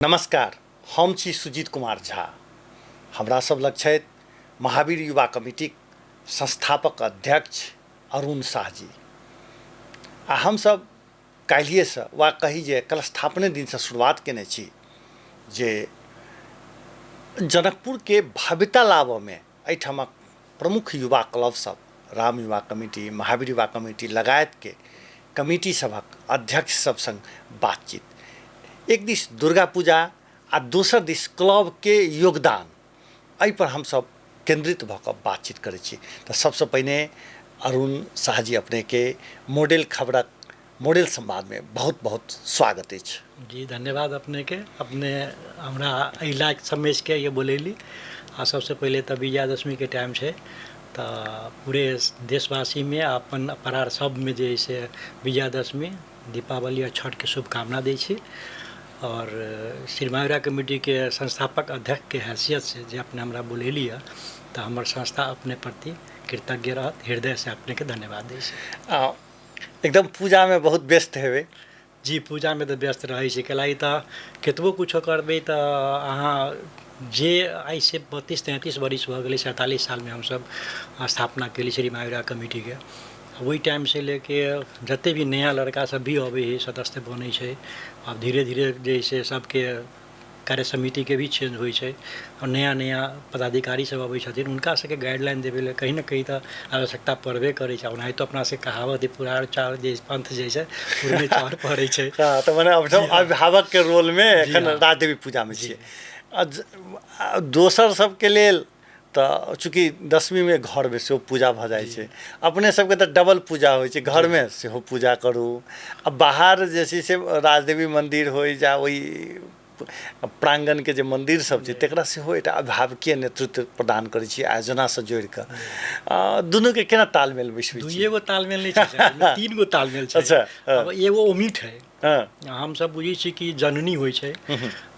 नमस्कार, हम छी सुजीत कुमार झा। हमरा सब लग छथि महावीर युवा कमिटीक संस्थापक अध्यक्ष अरुण शाह जी। आ हमसब काल्हिएसँ वा कही जे कलस्थापने दिनसँ शुरुआत केने छी जे जनकपुरके भव्यता लाबऽमे एहिठामक प्रमुख युवा क्लब सब राम युवा कमिटी, महावीर युवा कमिटी लगायतके कमिटी सभक अध्यक्ष सब संग बातचीत। एक दिस दुर्गा पूजा आ दोसर दिस क्लबके योगदान, एहि पर हमसब केन्द्रित भऽ कऽ बातचीत करै छी। तऽ सबसँ पहिने अरुण शाह जी, अपनेके मॉडल खबरक मॉडल संवादमे बहुत बहुत स्वागत अछि। जी धन्यवाद अपनेके, अपने हमरा एहि लायक समझिके ये बोलैली। आ सबसँ पहिले तऽ विजयादशमीके टाइम छै तऽ पूरे देशवासीमे आ अपन परार सबमे जे है से विजयादशमी, दीपावली आ छठके शुभकामना दै छी। आओर श्री महावीरा कमिटीके संस्थापक अध्यक्षके हैसियतसँ जे अपने हमरा बोलैली हँ तऽ हमर संस्था अपने प्रति कृतज्ञ रहत, हृदयसँ अपनेके धन्यवाद दै छी। आ एकदम पूजामे बहुत व्यस्त हेबै? जी, पूजामे तऽ व्यस्त रहै छी, कैलाकि तऽ कतबो किछो करबै तऽ अहाँ जे आइसँ 32-33 बरिस भऽ गेलै, 47 सालमे हमसब स्थापना केली श्री महावीरा कमिटीके। ओहि टाइमसँ लेके जते भी नया लड़का सब भी अबै हइ, सदस्य बनै छै, आब धीरे धीरे जे है से सबके कार्य समितिके भी चेंज होइ छै आओर नया नया पदाधिकारी सब अबै छथिन, हुनका सबके गाइडलाइन देबै लए कहीं ने कहीं तऽ आवश्यकता पड़बे करै छै। ओनाहितो अपना सबके कहावत है, पुरान चाउर जे पंथ जे छै पुरने चाउर पड़ै छै। हँ, तऽ मने अभिभावकके रोलमे एखन राजदेवी पूजामे छियै। दोसर सबके लेल तऽ चूँकि दशमीमे घरमे सेहो पूजा भऽ जाइ छै, अपने सबके तऽ डबल पूजा होइ छै, घरमे सेहो पूजा करू आ बाहर जे छै से राजदेवी मन्दिर होइ या ओहि प्राङ्गणके जे मन्दिर सब छै तकरा सेहो एकटा अभिभावकीय नेतृत्व प्रदान करै छी आयोजनासँ जोड़िकऽ। दुनूके केना तालमेल बैसबै? दुइए गो तालमेल नहि छै, तीन गो तालमेल छै। अच्छा। अब एगो ओमिट है, हमसब बुझै छी कि जननी होइ छै,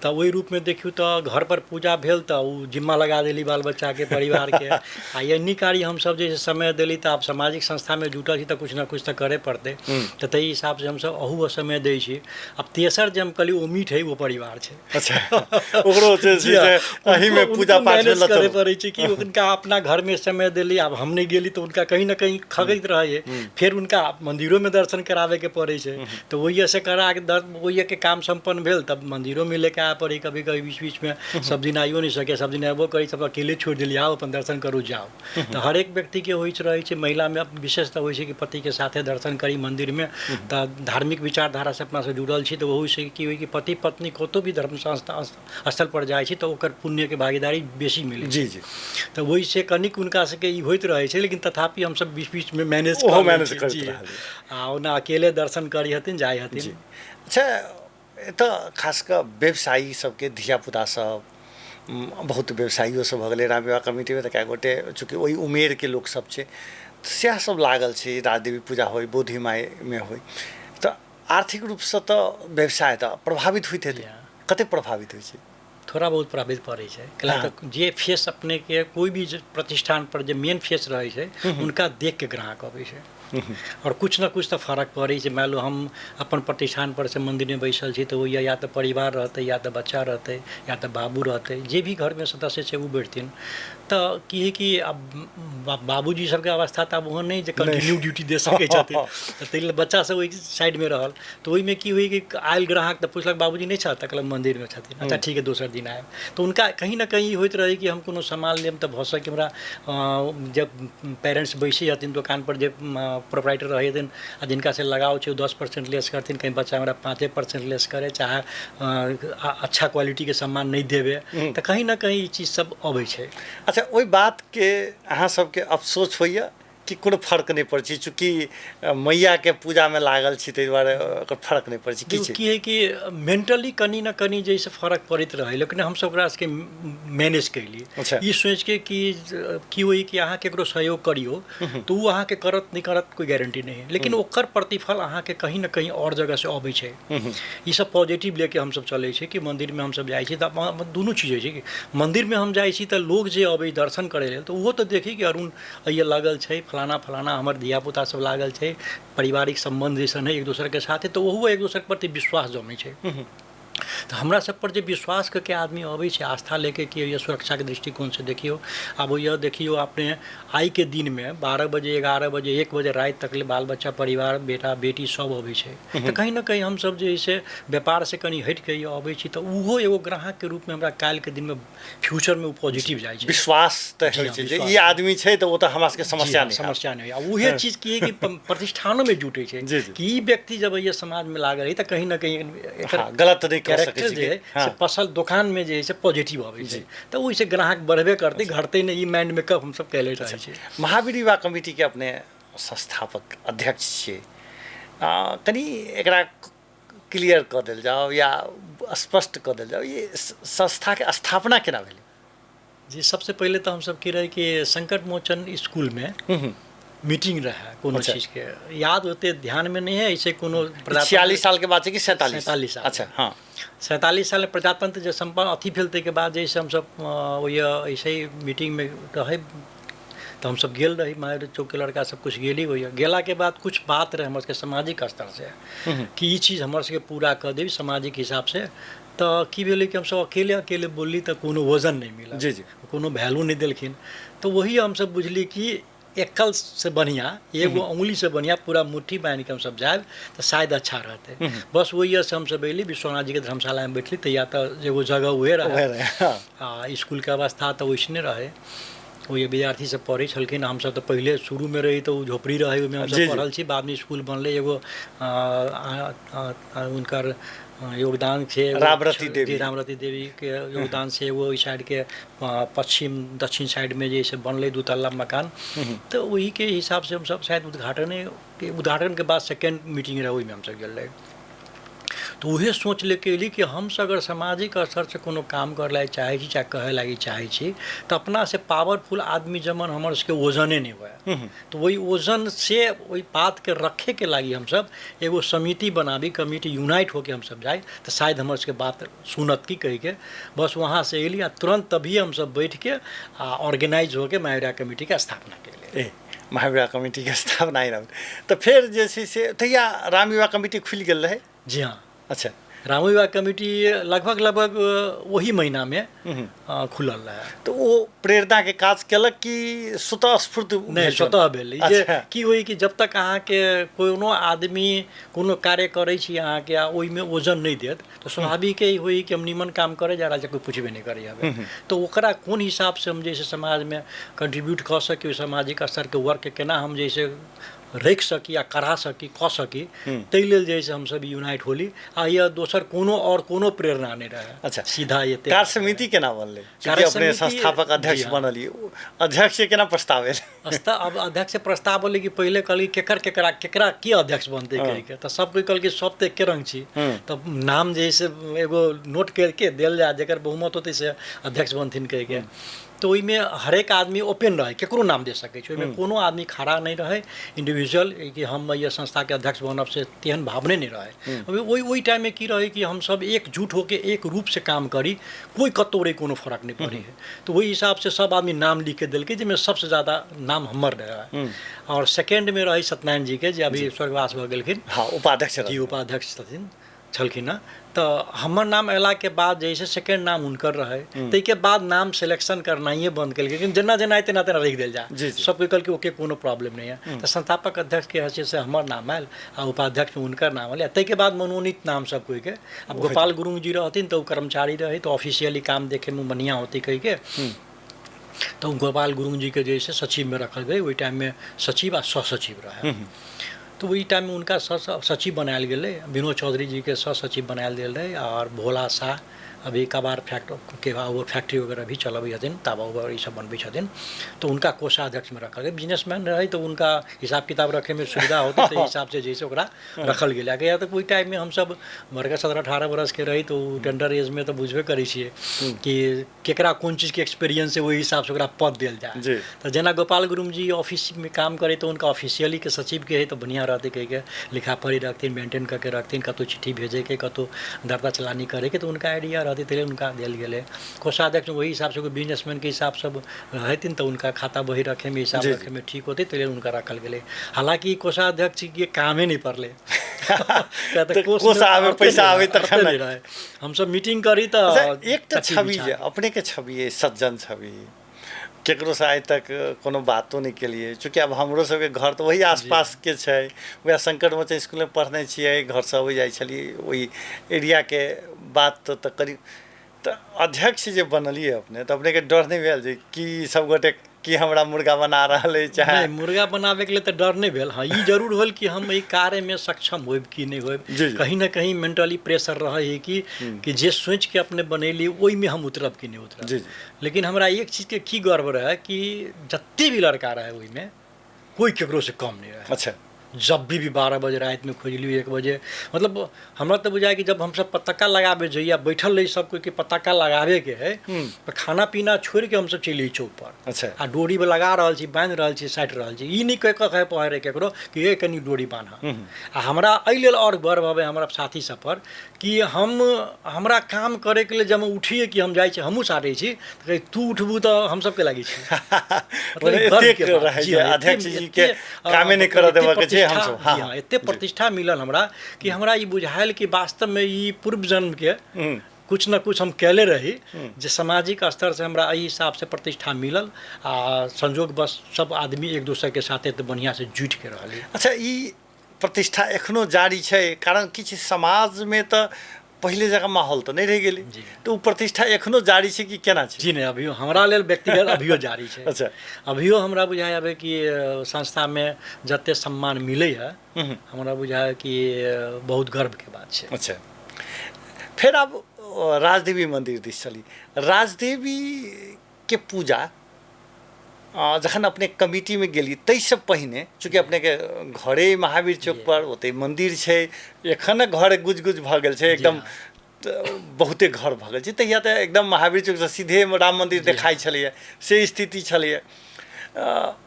तऽ ओहि रूपमे देखियौ तऽ घर पर पूजा भेल तऽ ओ जिम्मा लगा देली बाल बच्चाके, परिवारके। आ एन्नी कारी हमसब जे समय देली तऽ आब सामाजिक संस्थामे जुटल छी तऽ किछु ने किछु तऽ करय पड़तै, तऽ ताहि हिसाबसँ हमसब अहू समय दै छी। आब तेसर जे हम कहली ओमिट है, ओ परिवार छै। अच्छा, ओकरो जे छै से एहिमे पूजा पाठमे करे पड़ै छै कि हुनका अपना घरमे समय देली, आब हम नहि गेली तऽ हुनका कहीं ने कहीं खगैत रहै, फेर हुनका मन्दिरोमे दर्शन कराबैके पड़ै छै। तऽ ओहिसँ कराके ओहिके काम सम्पन्न भेल तब मन्दिरोमे लेके आबऽ पड़ै। कभी कभी बीच बीचमे सब दिन आइयो नहि सकै, सब दिन अयबो करै, सब अकेले छोड़ि देली, आउ अपन दर्शन करू जाउ। तऽ हरेक व्यक्तिके होइत रहै छै, महिलामे विशेषतः होइ छै कि पतिके साथे दर्शन करी मन्दिरमे। तऽ धार्मिक विचारधारासँ अपनासँ जुड़ल छी तऽ ओहूसँ की होइ कि पति पत्नी कतहु भी धर्म संस्था स्थलपर जाइ छी तऽ ओकर पुण्यके भागीदारी बेसी मिलै। जी जी। तऽ ओहिसँ कनिक हुनका सबके ई होइत रहै छै, लेकिन तथापि हमसब बीच बीचमे मैनेज ओहो मैनेज करैत। आ ओना अकेले दर्शन करै हथिन, जाइ हथिन। अच्छा, एतऽ खास कऽ व्यवसायी सबके धियापुता सब बहुत व्यवसायियो सब भऽ गेलै राम विवाह कमिटीमे, तऽ कए गोटे चूँकि ओहि उमेरके लोक सब छै सएह सब लागल छै। राजदेवी पूजा होइ, बोधी माइमे होइ, तऽ आर्थिक रूपसँ तऽ व्यवसाय तऽ प्रभावित होइत हेतै? कतेक प्रभावित होइ छै? थोड़ा बहुत प्रभावित पड़ै छै, कैला तऽ जे फेस अपनेके कोइ भी प्रतिष्ठान पर जे मेन फेस रहै छै हुनका देखके ग्राहक अबै छै आओर किछु ने किछु तऽ फरक पड़ै छै। मानि लू हम अपन प्रतिष्ठान पर से मन्दिरमे बैसल छी तऽ ओहि या तऽ परिवार रहतै, या तऽ बच्चा रहतै, या तऽ बाबू रहतै, जे भी घरमे सदस्य छै ओ बैठथिन। तऽ की हइ कि आब बाबूजी सबके अवस्था तऽ आब ओहन नहि जे कंटिन्यू ड्यूटी दे सकै छथिन, तऽ ताहि लेल बच्चा सब ओहि साइडमे रहल। तऽ ओहिमे की होइ कि आयल ग्राहक तऽ पुछलक बाबूजी नहि छथि? तऽ कहलक मन्दिरमे छथिन। अच्छा ठीक है, दोसर दिन आयब। तऽ हुनका कहीं ने कहीं होइत रहै कि हम कोनो सामान लेब तऽ भऽ सके हमरा जब पेरेंट्स बैसै हथिन दोकानपर, जे प्रोपराइटर रहै हथिन आ जिनकासँ लगाव छै, ओ 10% लेस करथिन, कहीं बच्चा हमरा 5% लेस करै चाहे अच्छा क्वालिटीके सामान नहि देबै, तऽ कहीं ने कहीं ई चीज सब अबै छै। अच्छा, ओहि बातके अहाँ सबके अफसोस होइए कि कोनो फर्क नहि पड़ै छै, चूँकि मैयाके पूजामे लागल छी ताहि दुआरे ओकर फर्क नहि पड़ै छै? की छै की हइ कि मेंटली कनि ने कनि जाहिसँ फर्क पड़ैत रहै, लेकिन हमसब ओकरा सबके मैनेज कयली। ई सोचिके कि की होइ कि अहाँ केकरो सहयोग करियौ तऽ ओ अहाँके करत नहि करत कोइ गारंटी नहि है, लेकिन ओकर प्रतिफल अहाँके कहीं ने कहीं आओर जगहसँ अबै छै। ई सब पॉजिटिव लेके हमसब चलै छै कि मन्दिरमे हमसब जाइ छी तऽ दुनू चीज होइ छै कि मन्दिरमे हम जाइ छी तऽ लोग जे अबै दर्शन करै लेल तऽ ओहो तऽ देखी कि अरुण एहिए लागल छै, फलाना फलाना हमर धियापुता सब लागल छै, पारिवारिक सम्बन्ध जैसन है एक दोसरके साथे, तऽ ओहो एक दोसरके प्रति विश्वास जमै छै। तऽ हमरा सब पर जे विश्वास करके आदमी अबै छै आस्था लेके कि ये सुरक्षाके दृष्टिकोणसँ देखियौ। आब यह देखियौ अपने आइके दिनमे 12 बजे 11 बजे 1 बजे राति तक ले बाल बच्चा परिवार बेटा बेटी सब अबै छै। तऽ कहीं ना कहीं हमसब जे है से व्यापारसँ कनि हटिके अबै छी, तऽ ओहो एगो ग्राहकके रूपमे हमरा काल्हिके दिनमे फ्यूचरमे ओ पॉजिटिव जाइ छै। विश्वास तऽ होइ छै जे ई आदमी छै तऽ ओ तऽ हमरा सबके समस्या नहि, समस्या नहि। आ उहे चीज की है कि प्रतिष्ठानोमे जुटै छै कि ई व्यक्ति जब ये समाजमे लागल है तऽ कहीं ना कहीं एकर गलत नहि कऽ सकै छै, जे है से पसल दोकानमे जे है से पॉजिटिव अबै छै, तऽ ओहिसँ ग्राहक बढ़बे करतै, घटतै नहि। ई माइंड मेकअप हमसब कैले रहै छी। महावीर युवा कमिटीके अपने संस्थापक अध्यक्ष छियै, कनि एकरा क्लियर कऽ देल जाओ या स्पष्ट कऽ देल जाओ, ई संस्थाके स्थापना केना भेलै? जी, सबसे पहिले तऽ हमसब की रहै कि संकट मोचन स्कूलमे मीटिंग रहै कोनो चीजके, याद ओते ध्यानमे नहि है, ऐसे कोनो 46 सालके बात छै कि 47? 47 साल। अच्छा, हाँ, 47 सालमे प्रजातंत्र जे सम्पन्न अथी भेल ताहिके बाद जे हमसब ओहि ऐसे ही मीटिंगमे रहै, तऽ हमसब गेल रही, मायर चौकके लड़का सब कुछ गेली। ओहि गेलाके बाद कुछ बात रहै हमर सबके सामाजिक स्तरसँ कि ई चीज हमर सबके पूरा कऽ देब सामाजिक हिसाबसँ। तऽ की भेलै कि हमसब अकेले अकेले बोलली तऽ कोनो वजन नहि मिलल, जी जी, कोनो वैल्यू नहि देलखिन। तऽ वही हमसब बुझली कि एकल से बढ़िआँ, एगो उंगली से बढ़िआँ पूरा मुट्ठी बान्हिके हमसब जायब तऽ शायद अच्छा रहतै। बस वही से हमसब अयली, विश्वनाथ जीके धर्मशालामे बैठली, तऽ या तऽ एगो जगह उहे रहै, आ स्कूलके अवस्था तऽ वैसने रहै, ओहि विद्यार्थी सब पढ़ै छलखिन। हमसब तऽ पहिले शुरूमे रही तऽ ओ झोपड़ी रहै, ओहिमे हमसब पढ़ल छी। बादमे स्कूल बनलै, एगो हुनकर योगदान छै रामरती देवी, रामरती देवीके योगदान से एगो ओहि साइडके पश्चिम दक्षिण साइडमे जे से बनलै 2 तल्ला मकान, तऽ ओहिके हिसाबसँ हमसब शायद उद्घाटनके बाद सेकेंड मीटिंग रहै, ओहिमे हमसब गेल रही। तऽ उहे सोच लेके अयली कि हमसब अगर सामाजिक स्तरसँ कोनो काम करे लागि चाहै छी चाहे कहै लागि चाहै छी तऽ अपनासँ पावरफुल आदमी जमन हमर सबके वजने नहि हुए, तऽ ओहि वजन से ओहि बातके रखेके लागि हमसब एगो समिति बनाबी, कमिटी यूनाइट होके हमसब जाइ तऽ शायद हमर सबके बात सुनत की कहिके। बस वहाँसँ अयली आ तुरन्त तभिए हमसब बैठके आ ऑर्गेनाइज होके महावीर कमिटीके स्थापना केली। महावीर कमिटीके स्थापना तऽ फेर जे छै से तहिया राम युवा कमिटी खुलि गेल रहै? जी हाँ। अच्छा, राम युवा कमिटी लगभग लगभग वही महीनामे खुलल रहै। तऽ ओ प्रेरणाके काज केलक कि स्वतः स्फूर्त? नहि, स्वतः भेल। जे की होइ कि जब तक अहाँके कोनो आदमी कोनो कार्य करै छी अहाँके आ ओहिमे वजन नहि देत तऽ स्वाभाविके होइ कि हम नीमन काम करै जा रहल छी, कोइ पुछबे नहि करै हवे। तऽ ओकरा कोन हिसाबसँ हम जे समाजमे कंट्रीब्यूट कऽ सकी, ओहि सामाजिक स्तरके वर्कके केना हम जे से राखि सकी आ करा सकी कऽ सकी, ताहि लेल जे है हमसब यूनाइट होली। आ यह दोसर कोनो और कोनो प्रेरणा नहि रहै। अच्छा, सीधा एते कार्य समिति केना बनलै? अपने संस्थापक अध्यक्ष बनलियै, अध्यक्ष केना प्रस्ताव एल? अब अध्यक्ष प्रस्ताव बोले कि पहिले कहली केकर केकरा केकरा की अध्यक्ष बनतै कहिके, तऽ सब कोइ कहलकै सब तऽ एके रंग छी, तऽ नाम जे है से एगो नोट करके देल जाय, जकर बहुमत होतै से अध्यक्ष बनथिन कहिके। तऽ ओहिमे हरेक आदमी ओपन रहै, केकरो नाम दे सकै छै, ओहिमे कोनो आदमी खड़ा नहि रहै इंडिविजुअल कि हम ये संस्थाके अध्यक्ष बनब, से तेहन भावने नहि रहै। ओहि टाइममे की रहै कि हमसब एकजुट होके एक रूपसँ काम करी, कोइ कतहु रहै कोनो फरक नहि पड़ै है। तऽ ओहि हिसाबसँ सब आदमी नाम लिखके देलकै, जाहिमे सबसँ ज्यादा नाम हमर रहै। आओर सेकेंडमे रहै सत्यनारायण जीके, जे अभी स्वर्गवास भऽ गेलखिन। हाँ, उपाध्यक्ष जी, उपाध्यक्ष छथिन छलखिन हँ। तऽ हमर नाम अयलाके बाद जे छै सेकेंड नाम हुनकर रहै, ताहिके बाद नाम सिलेक्शन करनाइए बंद केलकै, लेकिन जेना जेना तेना तेना रखि देल जाय, सबके कहलकै ओके कोनो प्रॉब्लम नहि है। तऽ संस्थापक अध्यक्षके हैसियत से हमर नाम आयल आ उपाध्यक्षमे हुनकर नाम आयल, ताहिके बाद मनोनीत नाम सब कोइके। आब गोपाल गुरुंग जी रहथिन तऽ ओ कर्मचारी रहै, तऽ ऑफिशियली काम देखैमे बढ़िआँ होतै कहिके, तऽ गोपाल गुरुंग जीके जे छै सचिवमे रखल गेलै। ओहि टाइममे सचिव आ सहसचिव रहै, तऽ ओहि टाइममे हुनका सचिव बनायल गेलै। विनोद चौधरी जीके सह सचिव बनायल गेल रहै, आओर भोला शाह अभी कबार फैक्ट्री वगैरह भी चलबै छथिन, ताबा उबा ई सब बनबै छथिन, तऽ हुनका कोषाध्यक्षमे रखल गेल। बिजनेसमैन रहै तऽ हुनका हिसाब किताब रखैमे सुविधा होतै, ताहि हिसाबसँ जे छै ओकरा रखल गेलै। या तऽ ओहि टाइममे हमसब बड़का 17-18 बरसके रही, तऽ ओ टेंडर एजमे तऽ बुझबे करै छियै कि केकरा कोन चीजके एक्सपीरियंस है, ओहि हिसाबसँ ओकरा पद देल जाय। तऽ जेना गोपाल गुरुम जी ऑफिसमे काम करै तऽ हुनका ऑफिशियलीके सचिवके है तऽ बढ़िआँ रहतै कहिके लिखा पढ़ी रखथिन, मेंटेन करके रखथिन, कतहु चिट्ठी भेजैके, कतहु दर्ता चलानी करैके, तऽ हुनका आइडिया रहतै। रहतै ताहि लेल हुनका देल गेलै। कोषाध्यक्ष ओहि हिसाबसँ कोइ बिजनेसमैनके हिसाबसँ रहथिन तऽ हुनका खाता बही रखैमे, हिसाब रखैमे ठीक होतै, ताहि लेल हुनका राखल गेलै। हालाँकि कोषाध्यक्षके कामे नहि पड़लै, कोष आबै, पैसा आबै तखन नहि रहे। हमसब मीटिंग करी तऽ एकटा छवि जे अपनेके छवि अइ, सज्जन छवि, केकरोसँ आइ तक कोनो बातो नहि केलियै। चूँकि आब हमरो सबके घर तऽ वही आसपासके छै, वएह शंकर मोचन इसकुलमे पढ़ने छियै, घरसँ अबै जाइ छलियै, ओहि एरियाके बात तऽ करीब। तऽ अध्यक्ष जे बनलियै अपने, तऽ अपनेके डर नहि भेल जे की सब गोटे की हमरा मुर्गा बना रहल अछि? चाहे नहि, मुर्गा बनाबैके लेल तऽ डर नहि भेल। हँ, ई जरूर होल कि हम एहि कार्यमे सक्षम होयब कि नहि होयब। कहीं ना कहीं मेंटली प्रेशर रहै है कि जे सोचिके अपने बनेली ओहिमे हम उतरब कि नहि उतरब। लेकिन हमरा एक चीजके की गर्व रहै कि जते भी लड़का रहै ओहिमे कोइ केकरोसँ कम नहि रहै। अच्छा। जब भी 12 बजे रातिमे खोजली, 1 बजे, मतलब हमरा तऽ बुझाइ कि जब हमसब पताका लगाबे जइए, बैठल रही सब कोइ कि पताका लगाबेके है, तऽ खाना पीना छोड़िके हमसब चलि चौक पर। अच्छा। आ डोरी लगा रहल छी, बान्हि रहल छी, साटि रहल छी, ई नहि कहि कऽ कहै रहै केकरो कि हे कनि डोरी बान्ह। आ हमरा एहि लेल आओर गर्व अबै हमरा साथी सब पर कि हम हमरा काम करैके लेल जब हम उठिए कि हम जाइ छी, हमहूँ साटै छी, तऽ कहै तू उठबू तऽ हमसब के लागै छी। अध्यक्ष जी के कामे नहि करऽ देबऽ के छै हमसब। हाँ, एते प्रतिष्ठा मिलल हमरा कि हमरा ई बुझायल कि वास्तवमे ई पूर्व जन्मके कुछ न कुछ हम कैले रही जे सामाजिक स्तर से हमरा एहि हिसाब से प्रतिष्ठा मिलल। आ संजोग बस सब आदमी एक दोसर के साथे तऽ बढ़िआँ से जुटि के रहली। अच्छा, ई प्रतिष्ठा एखनो जारी छै? कारण किछु समाजमे तऽ पहिले जकाँ माहौल तऽ नहि रहि गेलै, तऽ ओ प्रतिष्ठा एखनो जारी छै कि केना छै? जी नहि, अभियो हमरा लेल व्यक्तिगत अभियो जारी छै। अच्छा। अभियो हमरा बुझाइ आबै कि संस्थामे जते सम्मान मिलै है, हमरा बुझाइ कि बहुत गर्वके बात छै। अच्छा, फेर आब राजदेवी मन्दिर दिस चली। राजदेवीके पूजा जखन अपने कमिटीमे गेली ताहिसँ पहिने, चूँकि अपनेके घरे महावीर चौक पर ओतहि मन्दिर छै, एखन घर गुज गुज भऽ गेल छै, एकदम बहुते घर भऽ गेल छै, तहिया तऽ एकदम महावीर चौकसँ सीधे राम मन्दिर देखाइ छलैए, से स्थिति छलैए।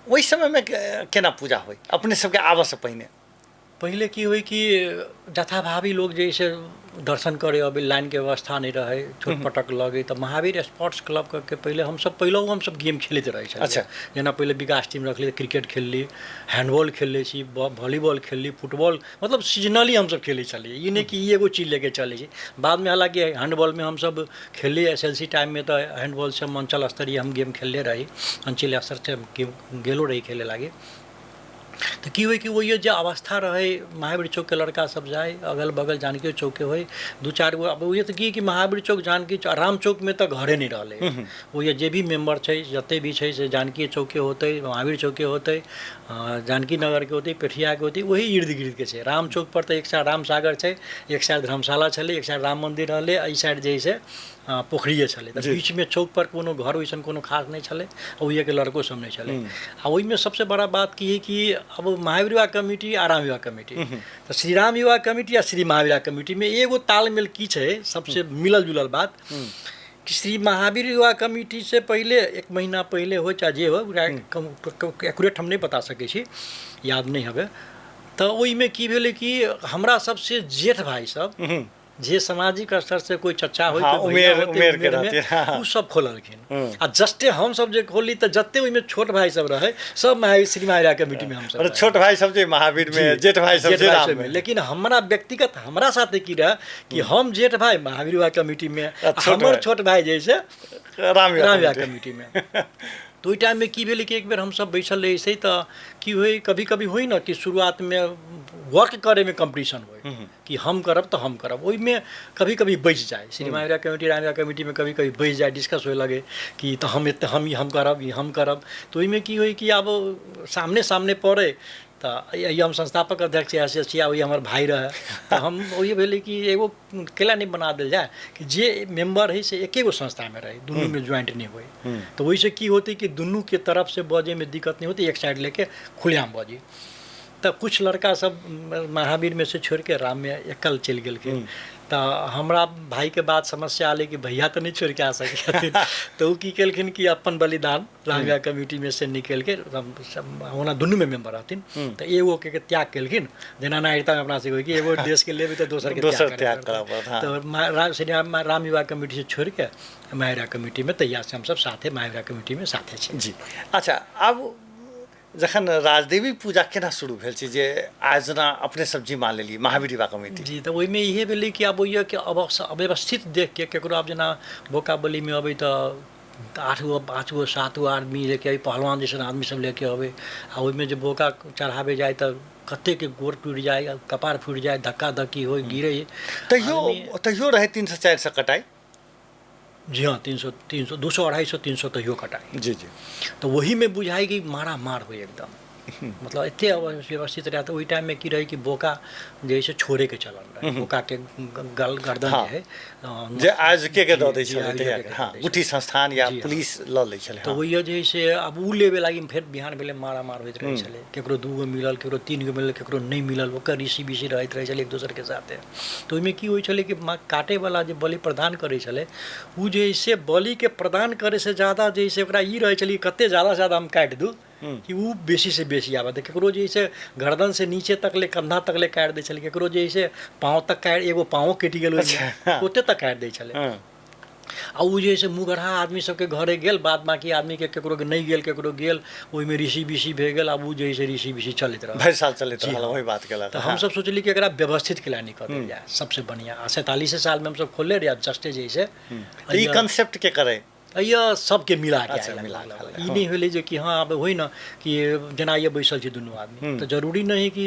ओहि समयमे केना पूजा होइ अपने सबके आबऽसँ पहिने? पहिले की होइ कि जथाभावी लोग जे से दर्शन करे अबै, लाइनके व्यवस्था नहि रहै, छोट पटक लगै। तऽ महावीर स्पोर्ट्स क्लब करके पहिले हमसब पहिलहुँ हमसब गेम खेलैत रहै छलियै। अच्छा। जेना पहिले विकास टीम रखली, क्रिकेट खेलली, हैंडबॉल खेलले छी, वॉलीबॉल खेलली, फुटबॉल, मतलब सीजनली हमसब खेलै छलियै। ई नहि कि ई एगो चीज लेके चलै छी। बादमे हालाँकि हैंडबॉलमे हमसब खेलली SLC टाइममे, तऽ हैंडबॉलसँ हम अंचल स्तरीय हम गेम खेलले रही, अंचल स्तरसँ हम गेम गेलो रही खेले लागि। तऽ की होइ कि ओहि जे अवस्था रहै, महावीर चौकके लड़का सब जाइ, अगल बगल जानकी चौकके होइ, दू चारि गो। अब ओहि तऽ की कि महावीर चौक, जानकी चौक, राम चौकमे तऽ घरे नहि रहलै। ओहि जे भी मेम्बर छै, जते भी छै, से जानकी चौकके होतै, महावीर चौकके होतै, जानकी नगरके होतै, पेठियाके होतै, ओही इर्द गिर्दके छै। राम चौक पर तऽ एक साइड राम सागर छै, एक साइड धर्मशाला छलै, एक साइड राम मन्दिर रहलै, एहि साइड जे है से पोखरिए छलै। तऽ बीचमे चौक पर कोनो घर वैसन कोनो खास नहि छलै, ओहिके लड़को सब नहि छलै। आ ओहिमे सबसे बड़ा बात की है कि अब महावीर युवा कमिटी आ राम युवा कमिटी, तऽ श्री राम युवा कमिटी आ श्री महावीर युवा कमिटीमे एगो तालमेल की छै, सबसे मिलल जुलल बात कि श्री महावीर युवा कमिटी से पहिले 1 महीना पहिले हो चाहे जे हो, एक्यूरेट हम नहि बता सकै छी, याद नहि हवे। तऽ ओहिमे की भेलै कि हमरा सबसे जेठ भाई सब जे सामाजिक स्तर से कोई चर्चा होय, हाँ, उमेर के रहते, हाँ। उ सब खोललखिन। आ जस्ते हम सब जे खोलली तऽ जते ओहिमे छोट भाई सब रहे सब महावीर श्री महावीर कमिटी में हम सब। छोट भाई सब जे महावीर में, जेठ भाई सब जे राम में। लेकिन हमरा व्यक्तिगत हमरा साथे की रहे कि हम जेठ भाई महावीर युवा कमिटी में, हमर छोट भाई जैसे राम युवा कमिटी में। तो ओहि टाइममे की भेलै कि एक बेर हमसब बैसल रही से तऽ की होइ, कभी कभी होइ न कि शुरुआतमे वर्क करैमे कम्पटिशन होइ कि हम करब तऽ हम करब, ओहिमे कभी कभी बचि जाए। श्री महावीर कमिटी राम कमिटीमे कभी कभी बचि जाए, डिस्कस होए लगे कि तऽ हम एते हम ई हम करब, ई हम करब। तऽ ओहिमे की होइ कि आब सामने सामने पड़े तऽ ई हम संस्थापक अध्यक्ष ऐसे छी, ओहि हमर भाई रहे, तऽ हम ओहि भेलै कि एगो केला नहि बना देल जाए कि जे मेम्बर है से एके गो संस्थामे रहे, दुनूमे ज्वाइंट नहि होइ। तऽ ओहिसँ की होतै कि दुनूके तरफसँ बजैमे दिक्कत नहि होतै, एक साइड लेके खुलेआम बजी। तऽ कुछ लड़का सब महावीरमे से छोड़िके राममे एकल चलि गेलखिन। तऽ हमरा भाईके बाद समस्या एलै कि भैया तऽ नहि छोड़ि कऽ आ सकै छथिन, तऽ ओ की केलखिन कि अपन बलिदान राम विवाह कमिटीमे से निकलि के, ओना दुनूमे मेम्बर रहथिन, तऽ एगोके त्याग केलखिन। जेना नागरिकतामे अपना सबके होइ कि एगो देशके लेबै तऽ दोसरके त्याग करऽ पड़त। तऽ श्री राम विवाह कमिटी से छोड़ि कऽ महावीर कमिटीमे तहियासँ हमसब साथे महावीर कमिटीमे साथे छी। जी अच्छा, आब जखन राजदेवी पूजा केना शुरू भेल छै जे आयोजना अपने सब जिम्मा लेलियै महावीर युवा कमिटी? जी, तऽ ओहिमे इहे भेलै कि आब ओहि के अव्यवस्थित देख के केकरो आब जेना बोका बलीमे अबै तऽ 8 गो 5 गो 7 गो आदमी लेके अबै, पहलवान जैसन आदमी सब लेके अबै, आ ओहिमे जे बोका चढ़ाबै जाय तऽ कतेक गोड़ टूटि जाय, कपार फूटि जाय, धक्का धक्की होइ, गिरे। तैयो तैयो रहै 300 400 कटाइ? जी हाँ, 300 300 200 250 300 तैयो कटाइ। जी जी। तऽ वहीमे बुझाइ कि मारा मार होइ एकदम, मतलब एते अव्यवस्थित रहै। तऽ ओहि टाइममे की रहै कि बोका जे है से छोड़ेके चलन रहै, बोकाके गल गर्दन जे है जे आयोजके के दऽ दै छलै, हँ, गुठी संस्थान या पुलिस लऽ लै छलै। तऽ ओहि जे है से आब ओ लेबे लागि फेर बिहान भेलै मारा मार होइत रहै छलै, केकरो 2 गो मिलल, केकरो 3 गो मिलल, केकरो नहि मिलल, ओकर ऋषि बिषी रहैत रहै छलै एक दोसरके साथे। तऽ ओहिमे की होइ छलै कि काटैवला जे बलि प्रदान करै छलै ओ जे है से बलिके प्रदान करैसँ ज्यादा जे है से ओकरा ई रहै छलै कि कतेक ज्यादासँ ज्यादा हम काटि दू कि ओ बेसी से बेसी आबत। केकरो जे है से गर्दन से नीचे तक ले कंधा तक ले काटि दै छलै, केकरो जे है से पाँव तक काटि, एगो पाँवो कटि गेल ओते तक काटि दै छलै। आ ओ जे है से मुँहगढ़ा आदमी सबके घरे गेल, बाद बाकी आदमीके केकरो नहि गेल, केकरो गेल, ओहिमे ऋषि बिषी भए गेल। आब ओ जे है से ऋषि बिषी चलैत रहल, भरि साल चलैत रहल वही बात केलक। तऽ हमसब सोचली कि एकरा व्यवस्थित केला नहि कऽ देल जाय सबसे बढ़िआँ। आ 47 सालमे हमसब खोलले रहियै जस्टे जे है से ई कंसेप्ट के करै यह सबके मिला के ई नहि होलै जे कि हाँ आब होइ न कि जेना ये बैसल छै दुनू आदमी, तऽ जरूरी नहि है कि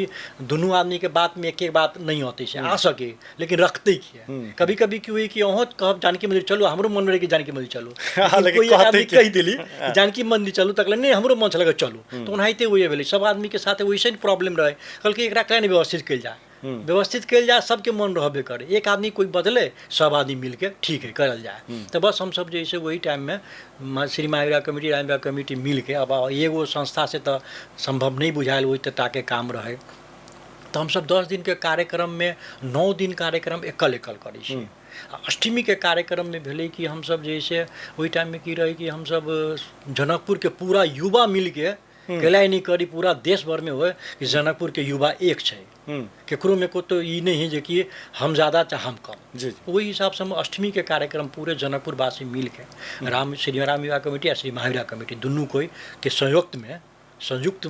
दुनू आदमीके बातमे एक एक बात नहि अतै से आ सके, लेकिन रखतै किया। कभी कभी की हुई कि अहूँ कहब जानकी मंदिर चलू, हमरो मन रहै कि जानकी मंदिर चलू, कोई एक आदमी कहि देली जानकी मंदिर चलू तक नहि हमरो मन छलै चलू, तऽ ओनाहिते वही भेलै सब आदमीके साथे वैसे प्रॉब्लम रहै। कहलकै एकरा केना नहि व्यवस्थित कयल जाय, व्यवस्थित कयल जाय, सबके मन रहबे करे, एक आदमी कोई बदले सब आदमी मिलके ठीक है करल जाए। तऽ बस हमसब जे है से वही टाइममे श्री महावीर कमिटी राम विवाह कमिटी मिलके, अब एगो संस्था से तऽ सम्भव नहि बुझायल ओहि टाके काम रहै, तऽ हमसब 10 दिनके कार्यक्रममे 9 दिन कार्यक्रम एकल एकल करै छी। अष्टमीके कार्यक्रममे भेलै कि हमसब जे है से ओहि टाइममे की रहै कि हमसब जनकपुरके पूरा युवा मिलके कैला नहि करी, पूरा देश भरमे होइ कि जनकपुरके युवा एक छै, केकरोमे कतौ ई नहि है जे कि हम ज्यादा चाहे हम कम। जी ओहि हिसाबसँ हम अष्टमीके कार्यक्रम पूरे जनकपुरवासी मिलके राम श्री राम विवाह कमिटी आ श्री महावीर कमिटी दुनू कोइ के संयुक्तमे संयुक्त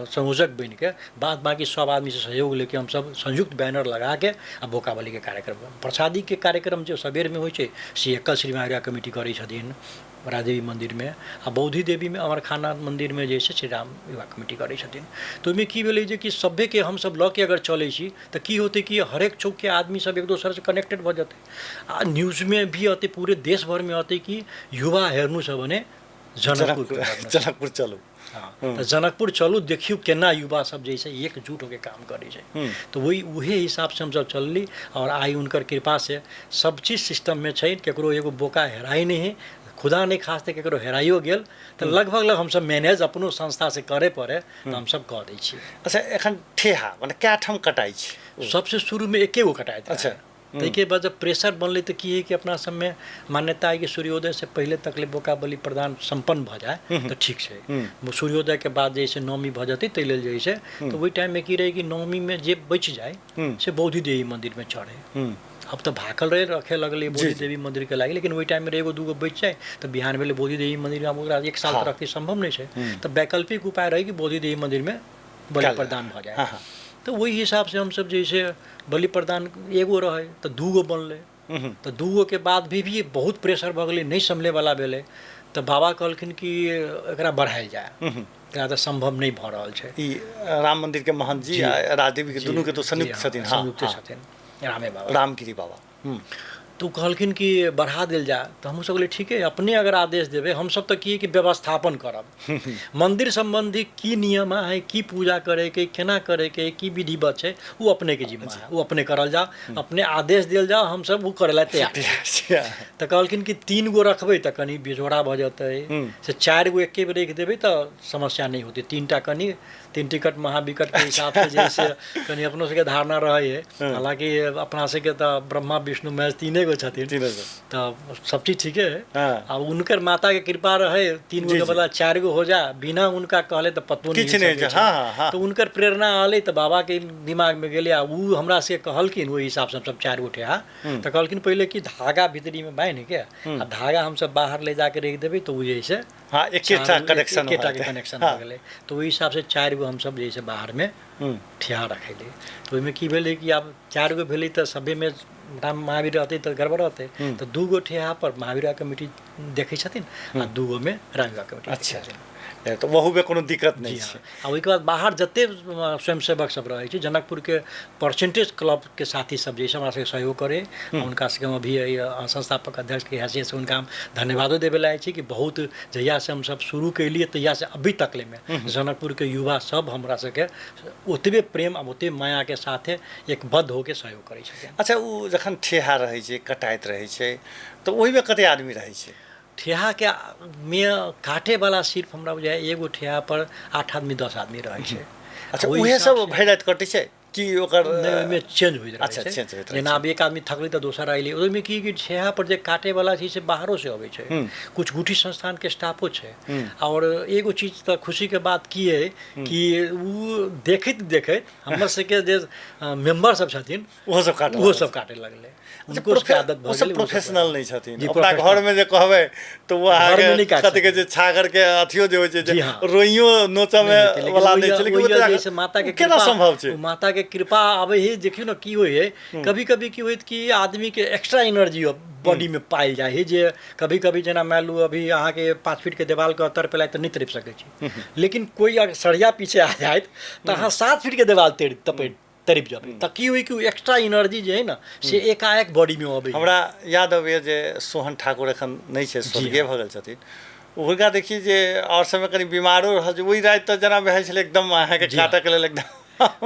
संयोजक बनिके बाद बाकी सब आदमीसँ सहयोग लेके हमसब संयुक्त बैनर लगाके आ बोकाबलीके कार्यक्रम प्रसादीके कार्यक्रम जे सबेरमे होइ छै से एकल श्री महावीर कमिटी करै छथिन राजदेवी मन्दिरमे, आ बौद्धि देवीमे अमरखाना मन्दिरमे जे छै श्री राम विवाह कमिटी करै छथिन। तऽ ओहिमे की भेलै जे कि सभेके हमसब लऽ के अगर चलै छी तऽ की होतै कि हरेक चौकके आदमी सब एक दोसरसँ कनेक्टेड भऽ जेतै, आ न्यूजमे भी अतै पूरे देश भरमे अतै कि युवा हेर्नु छ भने जनकपुर जनकपुर चलू, तऽ जनकपुर चलू देखियौ केना युवा सब जे छै एकजुट होके काम करै छै। तऽ वही उहे हिसाबसँ हमसब चलली और आइ हुनकर कृपासँ सब चीज सिस्टममे छै, केकरो एगो बोका हेराइ नहि है, खुदा नहि खास्ते केकरो हेराइयो गेल तऽ लगभग लग हमसब मैनेज अपनो संस्थासँ करे पड़े तऽ हमसब कऽ दै छियै। अच्छा, एखन ठेहा मने कए ठाम कटाइ छै? सबसँ शुरूमे एके गो कटाइत। अच्छा, ताहिके बाद जब प्रेशर बनलै तऽ की है कि अपना सबमे मान्यता है कि सूर्योदय से पहिले तक ले बोका बलि प्रदान सम्पन्न भऽ जाय तऽ ठीक छै, सूर्योदयके बाद जे है से नवमी भऽ जेतै ताहि लेल जे है से तऽ ओहि टाइममे की रहै कि नवमीमे जे बचि जाय से बौद्धि देवी मन्दिरमे चढ़े। अब तऽ भाकल रहे रखे लगलै बौद्धि देवी मन्दिरके लागि, लेकिन ओहि टाइममे एगो दूगो बचि जाय तऽ बिहान भेलै बौद्धि देवी मन्दिरमे, आब ओकरा एक साल तऽ रखै सम्भव नहि छै, तऽ वैकल्पिक उपाय रहै कि बौद्धि देवी मन्दिरमे बलि प्रदान भऽ जाय। तऽ ओहि हिसाबसँ हमसब जे से बलि प्रदान एगो रहै तऽ 2 गो बनलै, तऽ 2 गोके बाद भी बहुत प्रेशर भऽ गेलै, नहि सम्हलैवला भेलै, तऽ बाबा कहलखिन कि एकरा बढ़ायल जाय, एकरा तऽ सम्भव नहि भऽ रहल छै। ई राम मन्दिरके महंत जी आ राजदेवी के दुनू के तो संयुक्त छथिन। संयुक्त छथिन रामे बाबा, रामगिरी बाबा। तऽ ओ कहलखिन कि बढ़ा देल जाय। तऽ हमहूँ सब कहलियै ठीके, अपने अगर आदेश देबै, हमसब तऽ की कि व्यवस्थापन करब, मन्दिर सम्बन्धी की नियम है, की पूजा करैके, केना करैके, की विधिवत छै, ओ अपनेके जिम्मा है, ओ अपने करल जाओ, अपने आदेश देल जाओ, हमसब ओ करै लए तैयार। तऽ कहलखिन कि 3 गो रखबै तऽ कनि बेजोड़ा भऽ जेतै, से 4 गो एके बेर राखि देबै तऽ समस्या नहि होतै। 3 टा कनि 3 टिकट महाविकट के हिसाब से जे से कनि अपनो सबके धारणा रहै है, हालाँकि अपना सबके तऽ ब्रह्मा विष्णु महेश 3 गो छथिन, तऽ सब चीज ठीके है। आ उनकर माता के कृपा रहे 3 गो के बदला 4 गो हो जा, बिना उनका कहले तऽ पतो नहीं सकै। तऽ उनकर प्रेरणा आले तऽ बाबा के दिमाग में गेलै, आ उ हमरा से कहलखिन ओहि हिसाब से हमसब 4 गो ठेहा। तऽ कहलखिन पहिले कि धागा भीतरी में बान्हि के आ धागा हमसब बाहर ले जाके राखि देबै तऽ ओ जे से हाँ एकेटा कनेक्शन एकेटा के कनेक्शन भऽ गेलै। तऽ ओहि हिसाबसँ 4 गो हमसब जे छै बाहरमे ठेहा रखेली। तऽ ओहिमे की भेलै कि आब 4 गो भेलै तऽ सभेमे राम महावीर रहतै तऽ गड़बड़ रहतै, तऽ 2 गो ठेहा पर महावीर कमिटी देखै छथिन आ 2 गो मे राम कमिटी। अच्छा, तऽ ओहूमे कोनो दिक्कत नहि छै। आ ओहिके बाद बाहर जते स्वयंसेवक सब रहै छै, जनकपुरके परसेंटेज क्लबके साथी सब जे छै हमरा सबके सहयोग करै, हुनका सबके हम अभी संस्थापक अध्यक्षके हैसियतसँ हुनका हम धन्यवादो देबै लए छी कि बहुत जहियासँ हमसब शुरू केलियै तहियासँ अभी तकलेमे जनकपुरके युवा सब हमरा सबके ओतबे प्रेम आ ओतबे मायाके साथे एकबद्ध होके सहयोग करै छथिन। अच्छा, ओ जखन ठेहा रहै छै, कटाइत रहै छै, तऽ ओहिमे कते आदमी रहै छै? ठेहाके मे काटेवला सिर्फ हमरा बुझाइ एगो ठेहा पर 8 आदमी 10 आदमी रहै छै। अच्छा, उहे सब भरि राति कटै छै कि ओकर ओहिमे चेंज होइत रहै छै? जेना आब एक आदमी थकलै तऽ दोसर अयलै। ओहिमे की कि ठेहा पर जे काटेवला छै से बाहरो से अबै छै, कुछ गुठी संस्थानके स्टाफो छै। आओर एगो चीज तऽ खुशीके बात की है कि ओ देखैत देखैत हमर सबके जे मेम्बर सब छथिन ओहो सब काटे, ओहो सब काटे लगलै। उनको प्रोफेशनल नहि छथिन। अपना घरमे जे कहबै तऽ ओ अहाँके कथी कहै छै, छागरके अथियो जे होइ छै, रोइयो नोचऽमे वाला नहि छै, लेकिन माता के केना सम्भव छै? माता के कृपा आबै है। देखियौ ने की होइ है, कभी कभी की होइत कि आदमी के एक्स्ट्रा एनर्जी बॉडी में पायल जाइ है, जे कभी कभी जेना मान लू अभी अहाँके 5 फीट के देवाल के तर पे तऽ नहि तड़पि सकै छी, लेकिन कोई अगर सरिया पीछे आ जायत तऽ अहाँ 7 फीट के देवाल तड़पि जेबै। तऽ की होइ कि एक्स्ट्रा एनर्जी जे है ने से एकाएक बॉडीमे अबै। हमरा याद अबैए जे सोहन ठाकुर एखन नहि छै, स्वर्गीय भऽ गेल छथिन, हुनका देखिए जे आओर समय कनि बीमारो रहल छै, ओहि राति तऽ जेना भए छलै एकदम अहाँके काटऽके लेल एकदम।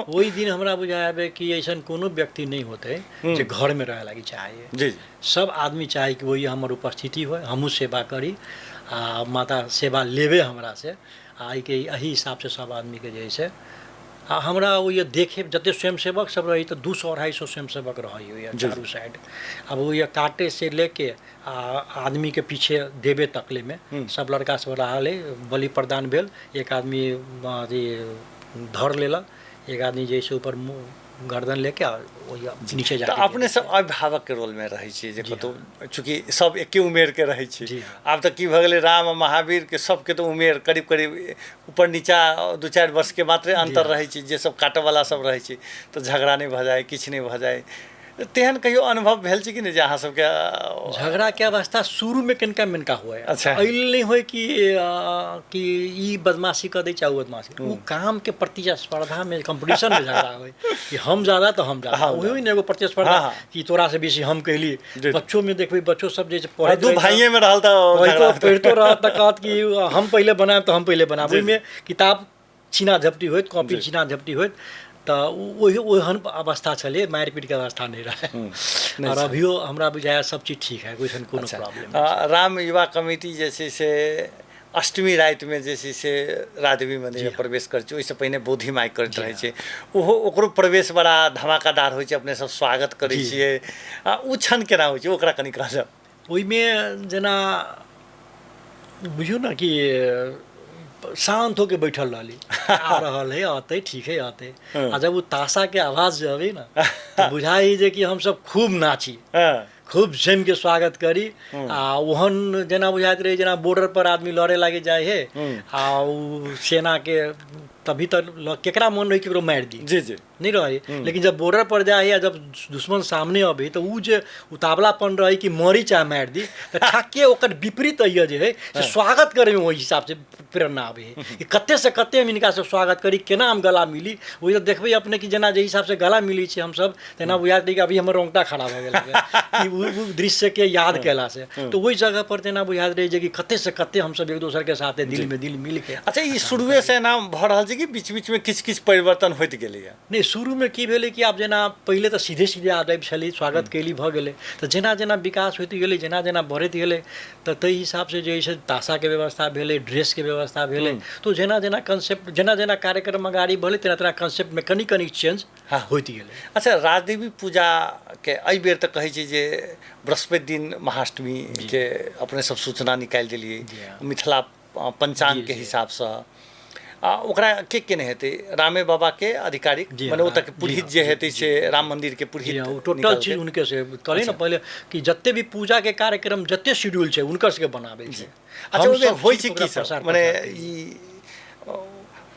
ओहि दिन हमरा बुझाय आबै कि ऐसन कोनो व्यक्ति नहि होतै जे घरमे रहै लागि चाहैए। जी, सब आदमी चाहे कि वही हमर उपस्थिति होइ, हमहूँ सेवा करी आ माता सेवा लेबै हमरा से, आ एहिके एहि हिसाबसँ सब आदमीके जे है से। आ हमरा ओ ये देखे जते स्वयंसेवक सब रही तऽ 200-250 स्वयंसेवक रहै होइए चारू साइड। आब ओ ये काटे से लेके आ आदमी के पीछे देबे तकले में सब लड़का सब रहल है। बलि प्रदान भेल, एक आदमी अथी धर लेलक, एक आदमी जैसे ऊपर गर्दन लेके नीचे जा। अपने सब अभिभावक के रोल में रहै छी जे कतौ, चूँकि सब एके उमेर के रहै छी। आब तऽ की भऽ गेलै, राम आ महावीर के सबके तऽ उमेर करीब करीब ऊपर नीचा 2-4 वर्ष के मात्रे अंतर रहै छै, जे सब काटऽवला सब रहै छै, तऽ झगड़ा नहि भऽ जाइ, किछु नहि भऽ जाइ। तेहन कहियो अनुभव भेल छै कि नहि जे अहाँ सबके झगड़ा के अवस्था शुरू में कनिका मिनका हुए? अच्छा, एहि नहि होइ कि कि ई बदमाशी कऽ दै छै ओ बदमाशी, ओ काम के प्रतिस्पर्धा में कंपटीशन में झगड़ा होइ कि हम ज्यादा तऽ हम ज्यादा, ओहि ने एगो प्रतिस्पर्धा कि तोरा से बेसी हम कैली। बच्चो में देखबै, बच्चो सब जे पढ़ै दू भाइये में रहल तऽ पढ़ितो रहत तऽ कहत कि हम पहिले बनायब तऽ हम पहिले बनायब। ओहिमे किताब छीना झपटी होइत, कॉपी छीना झपटी होइत, तऽ ओहि ओहन अवस्था छलै, मारि पीटके अवस्था नहि रहै। आओर अभियो हमरा बुझाया सब चीज ठीक है, कोइ कोनो प्रॉब्लम। राम युवा कमिटी जे छै से अष्टमी रातिमे जे छै से राजवी मन्दिरमे प्रवेश करै छै, ओहिसँ पहिने बोधि माइ करैत रहै छै, ओहो ओकरो प्रवेश बड़ा धमाकादार होइ छै, अपने सब स्वागत करै छियै। आ ओ क्षण केना होइ छै ओकरा कनि कहल जाउ। ओहिमे जेना बुझियौ ने कि शान्त होके बैठल रहली, आ रहल है, अतै ठीक है अतै। आ जब ओ ताशा के आवाज जे अबै ने तऽ बुझाइ जे कि हमसब खूब नाची, खूब जमि के स्वागत करी। आ ओहन जेना बुझाइत रहै जेना बॉर्डर पर आदमी लड़े लागि जाइ है आ ओ सेना के तभी तऽ केकरा मन रहै केकरो मारि दी। जी जी। नहि रहै, लेकिन जब बॉर्डर पर जाइ या जब दुश्मन सामने अबै तऽ उ जे उतावलापन रहै कि मरी चाहे मारि दी, तऽ ठाके ओकर विपरीत अइए जे है से स्वागत करैमे ओहि हिसाबसँ प्रेरणा आबै है कि कते से कते हम हिनका से स्वागत करी, केना हम गला मिली। ओहि तऽ देखबै अपने कि जेना जाहि हिसाबसँ गला मिलै छै हमसब, तेना बुझायत कि अभी हमर रोंगटा खड़ा भऽ गेल कि ओ दृश्यके याद कयलासँ। तऽ ओहि जगह पर तेना बुझाइत रहै जे कि कते से कते हमसब एक दोसरके साथे दिलमे दिल मिलके। अच्छा, ई शुरुएसँ एना भऽ रहल छै कि बीच बीचमे किछु किछु परिवर्तन होइत गेलैए? नहि, शुरूमे की भेलै कि आब जेना पहिले तऽ सीधे सीधे आबै छली, स्वागत कयली, भऽ गेलै। तऽ जेना जेना विकास होइत गेलै, जेना जेना बढ़ैत गेलै, तऽ ताहि हिसाबसँ जे है से तासाके व्यवस्था भेलै, ड्रेसके व्यवस्था भेलै। तऽ जेना जेना कंसेप्ट, जेना जेना कार्यक्रम अगाडि बढ़लै, तेना तेना कंसेप्टमे कनि कनि चेंज होइत गेलै। अच्छा, राजदेवी पूजाके एहि बेर तऽ कहै छै जे बृहस्पति दिन महाअष्टमीके अपने सब सूचना निकालि देलियै मिथिला पंचांगके हिसाबसँ, आ ओकरा के केने हेतै? रामे बाबाके आधिकारिक, मने ओतऽ के पुरोहित जे हेतै से राम मंदिरके पुरोहित। टोटल चीज उनके से कहली ने पहिले कि जते भी पूजा के कार्यक्रम जते शेड्यूल छै हुनकर सबके बनाबै छै। अच्छा, ओहिमे होइ छै की सब? मने ई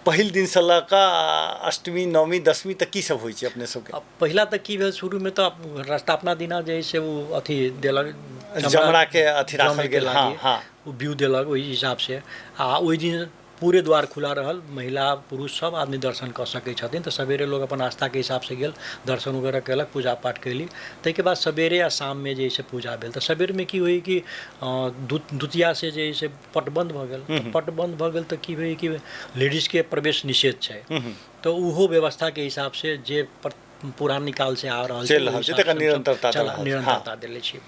पहिल दिनसँ लऽ कऽ अष्टमी, नवमी, दसमी तक की सब होइ छै अपने सबके? पहिला तऽ की भेल, शुरूमे तऽ स्थापना दिना जे है से ओ अथी देलक, जमराके अथी राखल गेल। हाँ हाँ, ओ व्यू देलक ओहि हिसाबसँ। आ ओहि दिन पूरे द्वार खुला रहल, महिला पुरुष सब आदमी दर्शन कऽ सकै छथिन। तऽ सवेरे लोग अपन आस्थाके हिसाबसँ गेल, दर्शन वगैरह केलक, पूजा पाठ कयली। ताहिके बाद सवेरे आ शाममे जे है से पूजा भेल। तऽ सवेरमे की होइ कि द्वितीया से जे है से पट बन्द भऽ गेल। पट बन्द भऽ गेल तऽ की होइ कि लेडीजके प्रवेश निषेध छै, तऽ ओहो व्यवस्थाके हिसाबसँ जे पुरानी कालसँ आ रहल छै निरन्तरता देले छी।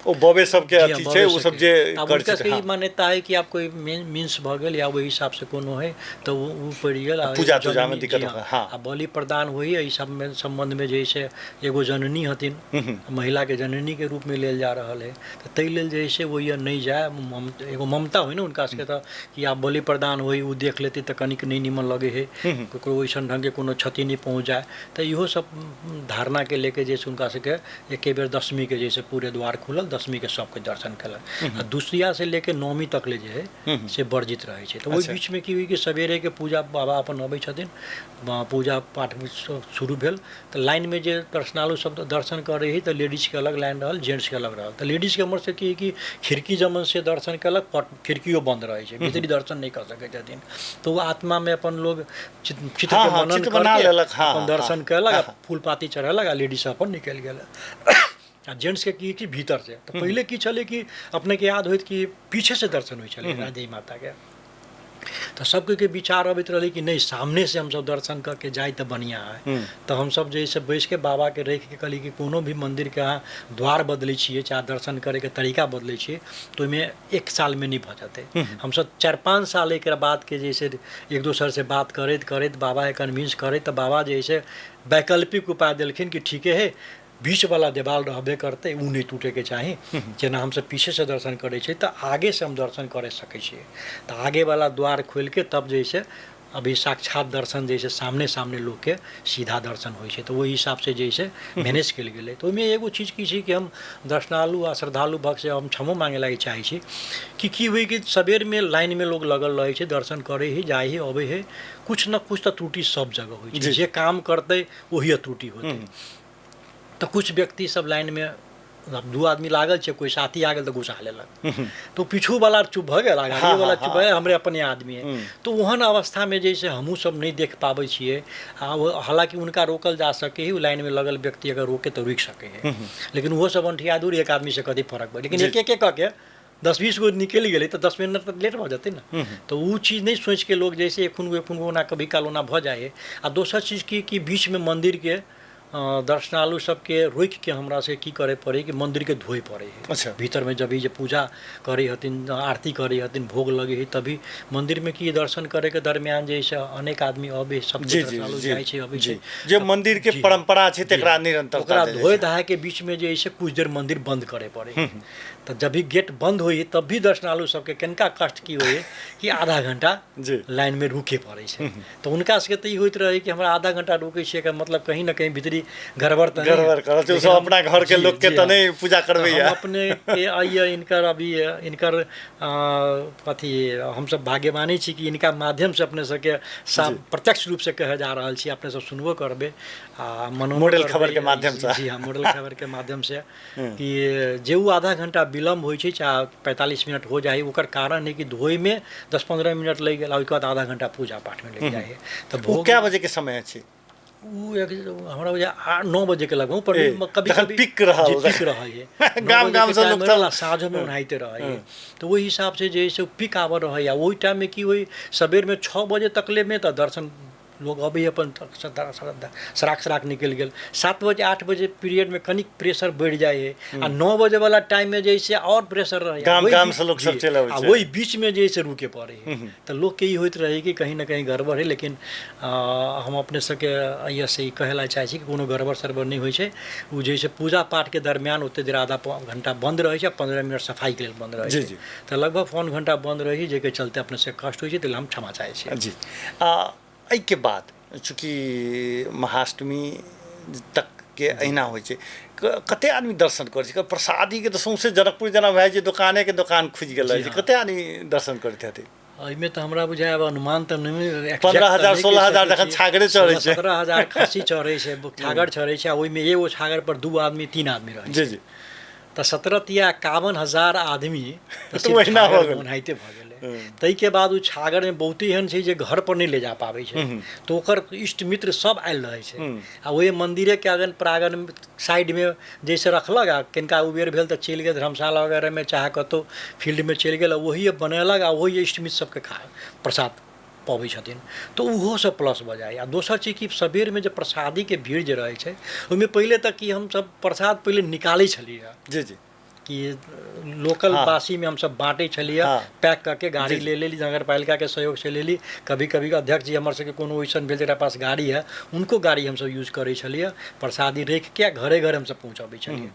ओ बबे सबके अथी छै, ओ सब जे आब हुनका सबके ई मान्यता है कि आब कोइ मीन्स भऽ गेल या ओहि हिसाबसँ कोनो है तऽ ओ पड़ि गेल पूजा तूजामे दिक्कत। हाँ, आ बलि प्रदान होइ एहि सबमे सम्बन्धमे जे से एगो जननी हथिन, महिलाके जननीके रूपमे लेल जा रहल है, तऽ ताहि लेल जे है से ओहि नहि जाय, एगो ममता होइ ने हुनका सबके, तऽ कि आब बलि प्रदान होइ ओ देख लेतै तऽ कनिक नहि नीमन लगै है, ककरो ओइसन ढङ्गके कोनो क्षति नहि पहुँच जाय। तऽ इहो सब धारणाके लेके जे छै हुनका सबके एके बेर दशमीके जे से पूरे द्वार खुलल, दशमीके सबके दर्शन केलक। आ दुसिया से लेके नवमी तक ले जे है से वर्जित रहै छै। तऽ ओहि बीचमे की होइ कि सवेरेके पूजा बाबा अपन अबै छथिन, पूजा पाठ शुरू भेल, तऽ लाइनमे जे दर्शनालु सब दर्शन करै हइ तऽ लेडीजके अलग लाइन रहल, जेंट्सके अलग रहल। तऽ लेडीजके हमर सबके की है कि खिड़की जमन से दर्शन केलक, पट खिड़कियो बन्द रहै छै, भीतरी दर्शन नहि कऽ सकै छथिन। तऽ ओ आत्मामे अपन लोग चित्रके मनन करके अपन दर्शन केलक आ फूल पाती चढ़ेलक आ लेडीज अपन निकलि गेल। आ जेंट्सके की कि भीतर से, तऽ पहिले की छलै कि अपनेके याद होइत कि पीछे से दर्शन होइ छलै राधे माताके, तऽ सबके विचार अबैत रहलै कि नहि सामने से हमसब दर्शन करके जाइ तऽ बढ़िआँ है। तऽ हमसब जे से बैसके बाबाके राखिके कहली कि कोनो भी मन्दिरके अहाँ द्वार बदलै छियै चाहे दर्शन करैके तरीका बदलै छियै तऽ ओहिमे एक सालमे नहि भऽ जेतै। हमसब 4-5 साल एकरा बातके जे से एक दोसरसँ बात करैत करैत बाबाके कन्विंस करैत, तऽ बाबा जे से वैकल्पिक उपाय देलखिन कि ठीके है, बीचवला देवाल रहबे करतै, ओ नहि टूटैके चाही, जेना हमसब पीछेसँ दर्शन करै छियै तऽ आगेसँ हम दर्शन करि सकै छियै। तऽ आगेवला द्वार खोलिके तब जे से अभी साक्षात दर्शन जे से सामने सामने लोकके सीधा दर्शन होइ छै। तऽ ओहि हिसाबसँ जे से मैनेज कयल गेलै। तऽ ओहिमे एगो चीज की छै कि हम दर्शनालु आ श्रद्धालु भक्तसँ हम क्षमो माँगे लागि चाहै छी कि की होइ कि सबेरमे लाइनमे लोग लगल रहै छै, दर्शन करै हइ, जाइ हइ, अबै हइ, कुछ न कुछ तऽ त्रुटि सब जगह होइ छै, जे काम करतै ओही त्रुटि होतै। तऽ कुछ व्यक्ति सब लाइनमे दू आदमी लागल छै, कोइ साथी आ गेल तऽ घुसा लेलक, तऽ पीछूवला चुप भऽ गेल, आगाड़ीवला चुप भऽ गेल, हमरे अपने आदमी है। तऽ ओहन अवस्थामे जे से हमहूँ सब नहि देख पाबै छियै। आ हालाँकि हुनका रोकल जा सकै है, ओ लाइनमे लगल व्यक्ति अगर रोके तऽ रुकि सकै है, लेकिन ओहो सब अंठिया दूर एक आदमीसँ कथी फरक पड़ै, लेकिन एक एक कऽ के 10-20 गो निकलि गेलै तऽ 10 मिनट तऽ लेट भऽ जेतै ने। तऽ ओ चीज नहि सोचिके लोग जैसे एखन एखन ओना कभी काल ओना भऽ जाइ है। आ दोसर चीज की कि बीचमे मन्दिरके दर्शनालु सबके रोकिके हमरा से की करे पड़ै कि मन्दिरके धोए पड़ै है। अच्छा, भीतरमे जब जे पूजा करै हथिन, आरती करै हथिन, भोग लगै है, तभी मन्दिरमे की दर्शन करैके दरमियान जे से अनेक आदमी अबै, सब दर्शनालु जाइ छै अबै छै, जे मन्दिरके परम्परा छै तकरा निरंतरता ओकरा धोए धाएके बीचमे जे से कुछ देर मन्दिर बन्द करे पड़ै है। तऽ जब भी गेट बंद होइ तब भी दर्शनालु सबके कनिका कष्ट की होइ कि आधा घंटा लाइनमे रुके पड़ै छै। तऽ हुनका सबके तऽ ई होइत रहै कि हमरा आधा घंटा रुकै छियै एकर मतलब कहीं ने कहीं भीतरी गड़बड़ तऽ नहि गड़बड़ करल छै, लेकिन ओसभ हम अपना घरके जी लोकके जी तऽ हँ। नहि पूजा तऽ हम करबैया। अपनेके आइए इनकर अभी इनकर अथी हमसब भाग्यवानी छी कि इनका माध्यमसँ अपने सबके जी प्रत्यक्ष रूपसँ कहय जा रहल छी, अपने सब सुनबो करबै आ मनोबो मॉडल करबै। खबरके माध्यमसँ। जी हाँ, मॉडल खबरके माध्यमसँ कि जे ओ आधा घंटा विलम्ब होइ छै चाहे 45 मिनट हो जाइ, ओकर कारण है कि धोइमे 10-15 मिनट लागि गेल आ ओहिके बाद आधा घंटा पूजा पाठमे लागि जाइ है। तऽ ओ भोग कए बजेके समय अछि? ओ एक हमरा बुझाय 9 बजे के लगभग पर ए कभी जखन कभी पिक रहल जी पिक रहै है, 9 गाम बजे गाम के से टाइम लोक रहल आ सब साँझोमे ओनाहिते रहै है। तऽ ओहि हिसाबसँ जे है से पिक आवर रहै। आ ओहि टाइममे की होइ, सबेरमे 6 बजे तकलेमे तऽ दर्शन लोग अबै अपन सराक सराक निकलि गेल। 7 बजे 8 बजे पीरियडमे कनिक प्रेशर बढ़ि जाइ है आ 9 बजे वाला टाइममे जे है से आओर प्रेशर रहै। गाम ओहि गाम बीच से लोक सब जी चलि अबै आ छै। ओहि बीचमे जे है से रुके पड़ै है। तऽ लोकके ई होइत रहै कि कहीं ने कहीं गड़बड़ है, लेकिन हम अपने सबके एहिसँ ई कहै लए चाहै छी कि कोनो गड़बड़ सड़बड़ नहि होइ छै। ओ जे है से पूजा पाठके दरमियान ओते देर आधा घंटा बन्द रहै छै आ 15 मिनट सफाइके लेल बन्द रहै जी छै। जी तऽ लगभग 1.25 घंटा बन्द रहै छै, जाहिके चलते अपने सबके कष्ट होइ छै, ताहि लेल हम क्षमा चाहै छी। जी एहिके बाद चूँकि महाअष्टमी तक के अहिना होइ छै, कते आदमी दर्शन करै छै? प्रसादीके तऽ सौंसे जनकपुर जेना भए जाइ छै, दोकानेके दोकान खुजि गेल जी रहै छै, हाँ, कते आदमी दर्शन करैत हेतै? एहिमे तऽ हमरा बुझाय आब अनुमान तऽ नहि, पंद्रह एक्जैक्ट तऽ हजार नहि कहि 16 हजार सकै जखन छी। छागरे चढ़ै 16 छै। 17 हजार खस्सी चढ़ै छै, छागर चढ़ै छै आ ओहिमे एगो छागर पर 2 आदमी 3 आदमी रहै जी छै। जी तऽ 17 तिया 51 हजार आदमी तऽ तऽ सिर्फ ओहिना भऽ छागरमे गेल। ओनाहिते भऽ गेलै। ताहिके बाद ओ छागरमे बहुते एहन छै जे घर पर नहि ले जा पाबै छै, तऽ ओकर इष्ट मित्र सब आयल रहै छै आ ओहि मन्दिरेके आगन प्रांगण साइडमे जैसे रखलक आ किनका उबेर भेल तऽ चलि गेल धर्मशाला वगैरहमे चाहे कतहु फील्डमे चलि गेल आ ओही बनेलक आ ओही इष्ट मित्र सबके खा प्रसाद पबै छथिन, तऽ ओहोसँ प्लस भऽ जाइ। आ दोसर चीज कि सबेरमे जे प्रसादीके भीड़ जे रहै छै ओहिमे पहिले तऽ कि हमसब प्रसाद पहिले निकालै छलियै। जी जी कि लोकल हाँ बासीमे हमसब बाँटै छलियै, हाँ पैक कऽ के जी गाड़ी जी ले लेली, नगरपालिकाके सहयोग से लेली। कभी कभी अध्यक्ष जी हमर सबके कोनो वैसन भेल जकरा पास गाड़ी है, उनको गाड़ी हमसब यूज करै छलियै, प्रसादी राखिके घरे घर हमसब पहुँचबै छलियै।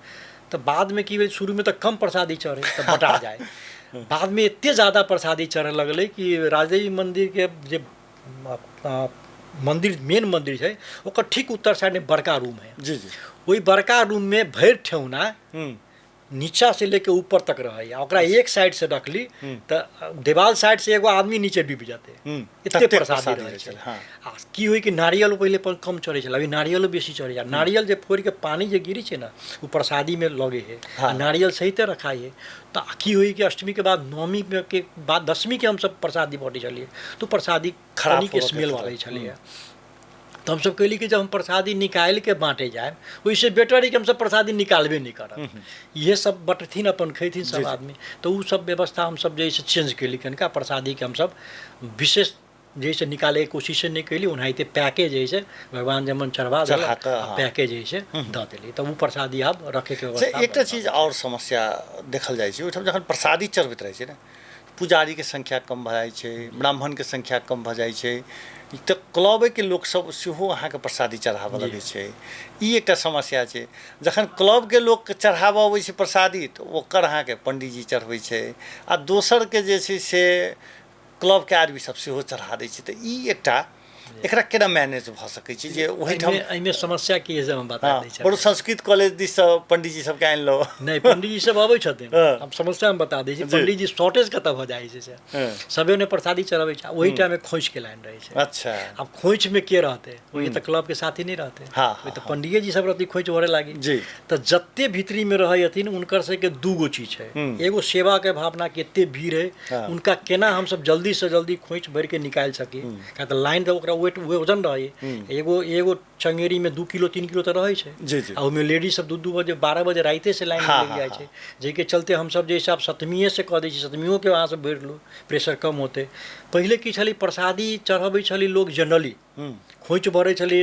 तऽ बादमे की भेल, शुरूमे तऽ कम प्रसादी चढ़ै तऽ बटा जाय, बादमे एते ज्यादा प्रसादी चढ़ऽ लगलै कि राजदेवी मन्दिरके जे मन्दिर मेन मन्दिर छै ओकर ठीक उत्तर साइडमे बड़का रूम है। जी जी ओहि बड़का रूममे भरि ठेहुना नीचा से लेके ऊपर तक रहै आ ओकरा एक साइड से रखली तऽ देवाल साइड से एगो आदमी नीचे डूबि जेतै, एते ततेक प्रसादी प्रसादी रहै रहै छै। छलै। हाँ आ की होइ कि नारियल पहिले कम चढ़ै छलै, अभी नारियलो बेसी चढ़ै छै। नारियल जे फोड़ि के पानी जे गिरै छै ने ओ प्रसादीमे लगै है आ हाँ नारियल सहिते रखाइ है। तऽ की होइ कि अष्टमी के बाद नवमी के बाद दसमी के हमसब प्रसादी बँटै छलियै तऽ प्रसादी खराब कनिक होबऽके स्मेल खतरा। अबै छलैए। तऽ हमसब कहली कि जब हम प्रसादी निकालि के बाँटे जायब ओहिसँ बेटर है कि हमसब प्रसादी निकालबे नहि करब, इहे सब बँटथिन अपन खैथिन जी सब जी आदमी। तऽ ओ सब व्यवस्था हमसब जे है से चेंज केली, कनिका प्रसादीके हमसब विशेष जे है से निकालैके कोशिशे नहि केली, ओनाहिते पैके जे है से भगवान जमन चढ़वा चढ़ा देलक कऽ आ हाँ पैके जे है से दऽ देली, तऽ ओ प्रसादी आब रखैके से व्यवस्था एकटा बनि चीज रहल छै। आओर समस्या देखल जाइ छै ओहिठाम, जखन प्रसादी चढ़बैत रहै छै ने, पुजारीके संख्या कम भऽ जाइ छै, ब्राह्मणके संख्या कम भऽ जाइ छै, तऽ क्लबेके लोकसब सेहो अहाँके प्रसादी चढ़ाबऽ जी लगै छै। ई एकटा समस्या छै। जखन क्लबके लोक चढ़ाबऽ अबै छै प्रसादी तऽ ओकर अहाँके पंडीजी चढ़बै छै आ दोसरके जे छै से क्लबके आदमी सब सेहो चढ़ा दै छै। तऽ ई एकटा एकरा केना मैनेज भऽ सकै छै जे ओहिठाम एहिमे समस्या की है से हम बता हाँ दै छी। बड़ो संस्कृत कॉलेज दिससँ पंडीजी सबके आनि लो। नहि, पंडीजी सब अबै छथिन। हाँ। हम समस्या हम बता दै छी, जी। पंडीजी शॉर्टेज कतऽ भऽ जाइ छै से हाँ। सबे ने प्रसादी चढ़बै छै, ओहि टाइममे खोंइछ के लाइन रहै छै। अच्छा आब खोंइछमे के रहतै? ओहि तऽ क्लब के साथी नहि रहतै, हाँ, ओहि तऽ हाँ। पंडिये जी सब रहतै खोंइछ भरे लागी। जी तऽ जते भीतरीमे रहै हथिन हुनकर सबके दूगो चीज है, एगो सेवा के भावना कि एते भीड़ है हाँ। उनका केना हमसब जल्दी से जल्दी खोंइछ भरि के निकालि सकी, किया तऽ लाइन तऽ ओकरा वेट वजन रहै, एगो एगो चंगेरी में 2 किलो 3 किलो तऽ रहै छै। जी जी आ ओहिमे लेडीज सब 2-2 बजे 12 बजे राइते से लाइन में हाँ, लागि हाँ, जाइ छै, जाहिके चलते हमसब जे हिसाब सतमीए से कऽ दै छी, सतमियोके अहाँ सब भरि लू, प्रेशर कम होतै। पहिले की छलै, प्रसादी चढ़बै छलै लोक जनरली, खोंइछ भरै छलै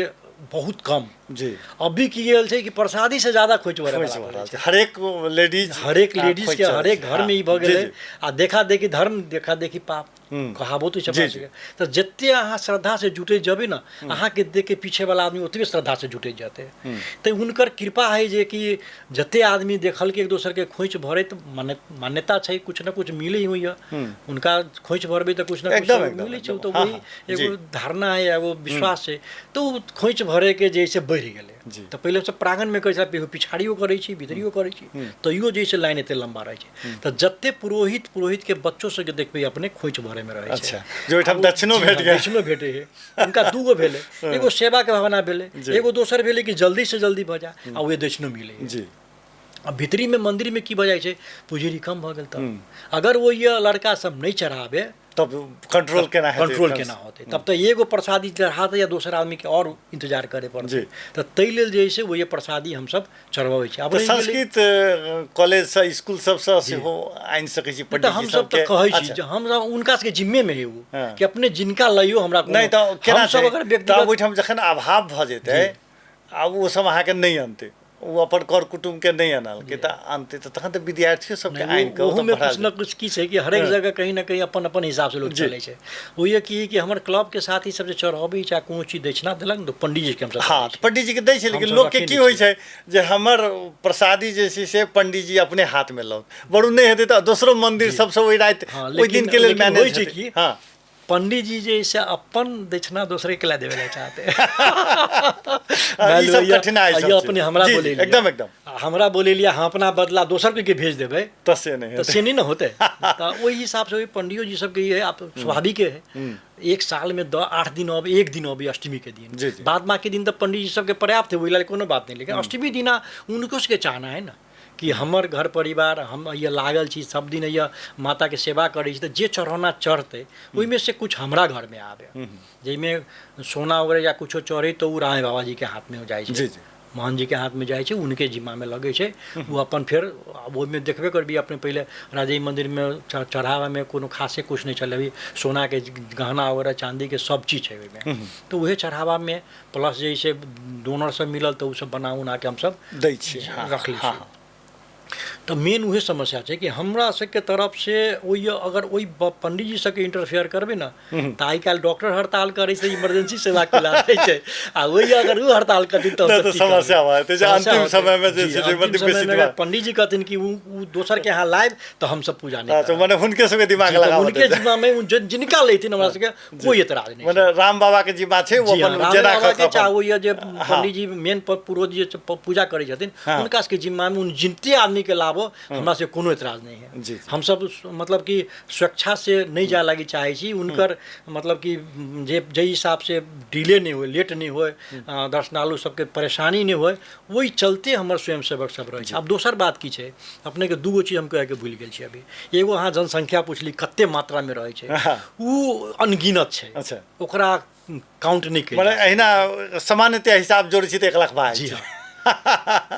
बहुत कम। जी अभी की गेल छै कि प्रसादी से ज्यादा खोंइछ भरै खोंइछ वाला भऽ रहल छै, हरेक लेडीज हरेक लेडीज खोंइछ के चढ़ै हरेक छै। घर में ई भऽ जी, गेलै। जी। आ देखा देखी धर्म, देखा देखी पाप। कहावतो छै अपना सबके। तऽ जते अहाँ श्रद्धासँ जुटैत जेबै ने, अहाँके देख के पीछे वाला आदमी ओतबे श्रद्धासँ जुटैत जेतै। तऽ हुनकर कृपा है जे कि जते आदमी देखलकै एक दोसरके खोँइछ भरैत, मान्यता छै कुछ ने कुछ मिलै होइए, हुनका खोँइछ भरबै तऽ कुछ ने कुछ मिलै छै। तऽ वही एगो धारणा है, एगो विश्वास छै। तऽ ओ खोँइछ भरैके जे से बढ़ि गेलै। तऽ पहिले सब प्राङ्गणमे करै छलै, पिछाड़ियो करै छी, भीतरियो करै छी, तैयो जे छै लाइन एते लम्बा रहै छै। तऽ जते पुरोहित पुरोहितके बच्चो सबके देखबै अपने खोँइछ भरैमे रहै छै। अच्छा, जे ओहिठाम दक्षिणो भेट गेल। दक्षिणो भेटै है हुनका। दूगो भेलै, एगो सेवाके भावना भेलै, एगो दोसर भेलै कि जल्दी से जल्दी भऽ जाए आ उहे दक्षिणो मिलै। आ भीतरीमे मन्दिरमे की भऽ जाइ छै, पुजेरी कम भऽ गेल, तऽ अगर ओ ये लड़का सब नहि चढ़ाबे तब कंट्रोल केना हेतै? कंट्रोल केना होतै? तब तऽ एगो प्रसादी चढ़ाते या दोसर आदमीके आओर इंतजार करे पड़तै। तऽ ताहि लेल जे छै ओहि प्रसादी हमसब चढ़बबै छी। आब संस्कृत कॉलेजसँ स्कूल सबसँ सेहो आनि सकै छी? तऽ हमसब तऽ कहै छी जे हमसब हुनका सबके जिम्मेमे है ओ कि अपने जिनका लइयो, हमरा नहि तऽ केना हमसब अगर व्यक्तिगत ओहिठाम जखन अभाव भऽ जेतै, आब ओ सब अहाँके नहि अनतै, ओ अपन कर कुटुम्बके नहि अनलकै तऽ अनतै तऽ तखन तऽ विद्यार्थियो सबके आनि कऽ ओहूमे कुछ ने कुछ की छै कि हरेक जगह कहीं ना कहीं अपन अपन हिसाबसँ लोक चलै छै। ओहि की कि हमर क्लबके साथी सब जे चढ़बै चाहे कोनो चीज दक्षिणा देलक ने, तऽ पंडीजीके हमसब हँ, पंडीजीके दै छै। लेकिन लोकके की होइ छै जे हमर प्रसादी जे छै से पंडीजी अपने हाथमे लौत, बरू नहि हेतै तऽ दोसरो मन्दिर सबसँ ओहि राति ओहि दिनके लेल मैनेज होइ छै कि हँ पंडीजी जे से अपन दक्षिणा दोसरे के ला देवे ला चाहते। ई सब कठिनाई सब अपने हमरा बोले एकदम एकदम हमरा बोले लिया, हम अपना बदला दोसर के भेज देबै तऽ से नहि, तऽ से नहीं ने होते। तऽ ओहि हिसाब से पंडियो जी सबके ये आप स्वाभाविक है, एक साल में 8 दिन अब एक दिन अबै अष्टमी के दिन, बाद बाकी दिन तऽ पंडीजी जी सबके पर्याप्त है, ओहि लेल कोनो बात नहीं। लेकिन अष्टमी दिना उनको सबके चाहना है ना कि हमर घर परिवार हम ये लागल छी, सब दिन ये माताके सेवा करै छी, तऽ जे चढ़ौना चढ़तै ओहिमे से कुछ हमरा घरमे आबे, जाहिमे सोना वगैरह या कुछो चढ़े तऽ ओ राय बाबा जीके हाथमे हो जाइ छै, मोहन जीके हाथमे जाइ छै, उनके जिम्मामे लगै छै। ओ अपन फेर ओहिमे देखबे करबी अपने, पहिले राजई मन्दिरमे चढ़ावामे कोनो खासे कुछ नहि छलै, अभी सोनाके गहना वगैरह चाँदीके सब चीज छै ओहिमे। तऽ उहे चढ़ावामे प्लस जे छै डोनर सब मिलल तऽ ओ सब बना उना के हमसब दै छियै, रख लै छियै। तऽ मेन उहे समस्या छै कि हमरा सबके तरफ से ओहि अगर ओहि पंडीजी सबके इंटरफेयर करबै ने तऽ आइ काल्हि डॉक्टर हड़ताल करै छै, इमरजेंसी सेवा के ला छै, आ ओहि अगर ओ हड़ताल करथिन तऽ समस्या भऽ जेतै। अंतिम समयमे जे छै पंडीजी कहथिन कि ओ दोसर के यहाँ लायब तऽ हमसब पूजा नहि करब, मने हुनके सबके दिमाग लगा हुनके जिम्मामे जिनका लेथिन हमरा सबके कोई एतराज नहि। मने राम बाबा के जिम्मा छै ओ अपन जेना के चाहे ओ जे पंडीजी मेन पुरोहित जे पूजा करै छथिन हुनका सबके जिम्मामे उन जितने आदमी के लाबो, हमरा से कोनो एतराज नहीं है। हमसब मतलब कि स्वेच्छा से नहीं जाए लागी चाहै छी उनकर, मतलब कि जे जाहि हिसाब से डिले नहीं होए, लेट नहीं होए, दर्शनालु सबके परेशानी नहीं होए, ओहि चलते हमर स्वयंसेवक सब रहै छै। आब दोसर बात की छै, अपनेके दूगो चीज हम कहैके भूलि गेल छी अभी। एगो अहाँ जनसंख्या पुछली कते मात्रामे रहै छै, ओ अनगिनत छै। अच्छा, ओकरा काउंट नहि कयल, मने एहिना सामान्यतया हिसाब जोड़ै छी तऽ 1 लाख भए जी। हाँ,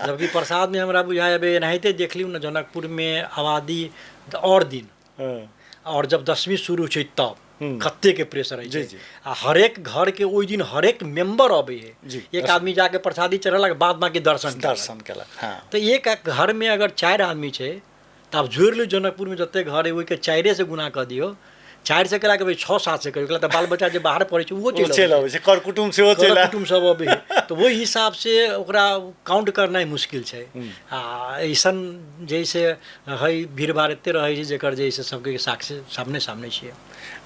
जबकि प्रसादमे हमरा बुझाइ अबै एनाहिते देखलियौ ने जनकपुरमे आबादी आओर दिन और जब दसवीं शुरू छै तब कते के प्रेशर है छै। आ हरेक घर के ओहि दिन हरेक मेंबर अबै है, एक आदमी जाके प्रसादी चढ़ेलक, बाद बाकी दर्शन दर्शन केलक। हाँ, तऽ एक घर में अगर 4 आदमी छै तऽ आब जोड़ि लियौ जनकपुरमे जते घर है ओहिके 4 से गुणा कऽ दियौ, 4 से केला के 6 7 से करियौ, तऽ बाल बच्चा जे बाहर पढ़ै छै ओहो चलि अबै छै, कर कुटुम्ब सेहो चलि कुटुम्ब सब अबै है। तऽ ओहि हिसाब से ओकरा काउंट करनाइ मुश्किल छै। आ ऐसन जैसे है भीड़ भाड़ एते रहै छै जकर जैसे सबके साक्षी सामने सामने छियै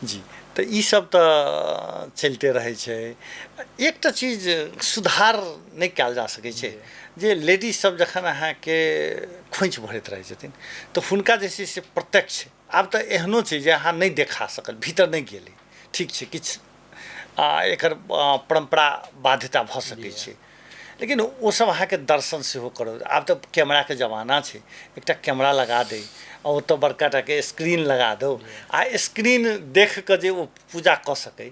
जी। तऽ ई सब तऽ चलिते रहै छै। एकटा चीज सुधार नहि कयल जा सकै छै जे लेडीज सब जखन अहाँके खोँइछ भरैत रहै छथिन तऽ हुनका जे छै से प्रत्यक्ष आब तऽ एहनो छै जे अहाँ नहि देखा सकल, भीतर नहि गेलै, ठीक छै, किछु एकर परम्परा बाध्यता भऽ सकै छै, लेकिन ओसब अहाँके दर्शन सेहो करत। आब तऽ कैमराके जमाना छै, एकटा कैमरा लगा दै आ ओतऽ बड़का टाके स्क्रीन लगा दौ आ स्क्रीन देख कऽ जे ओ पूजा कऽ सकै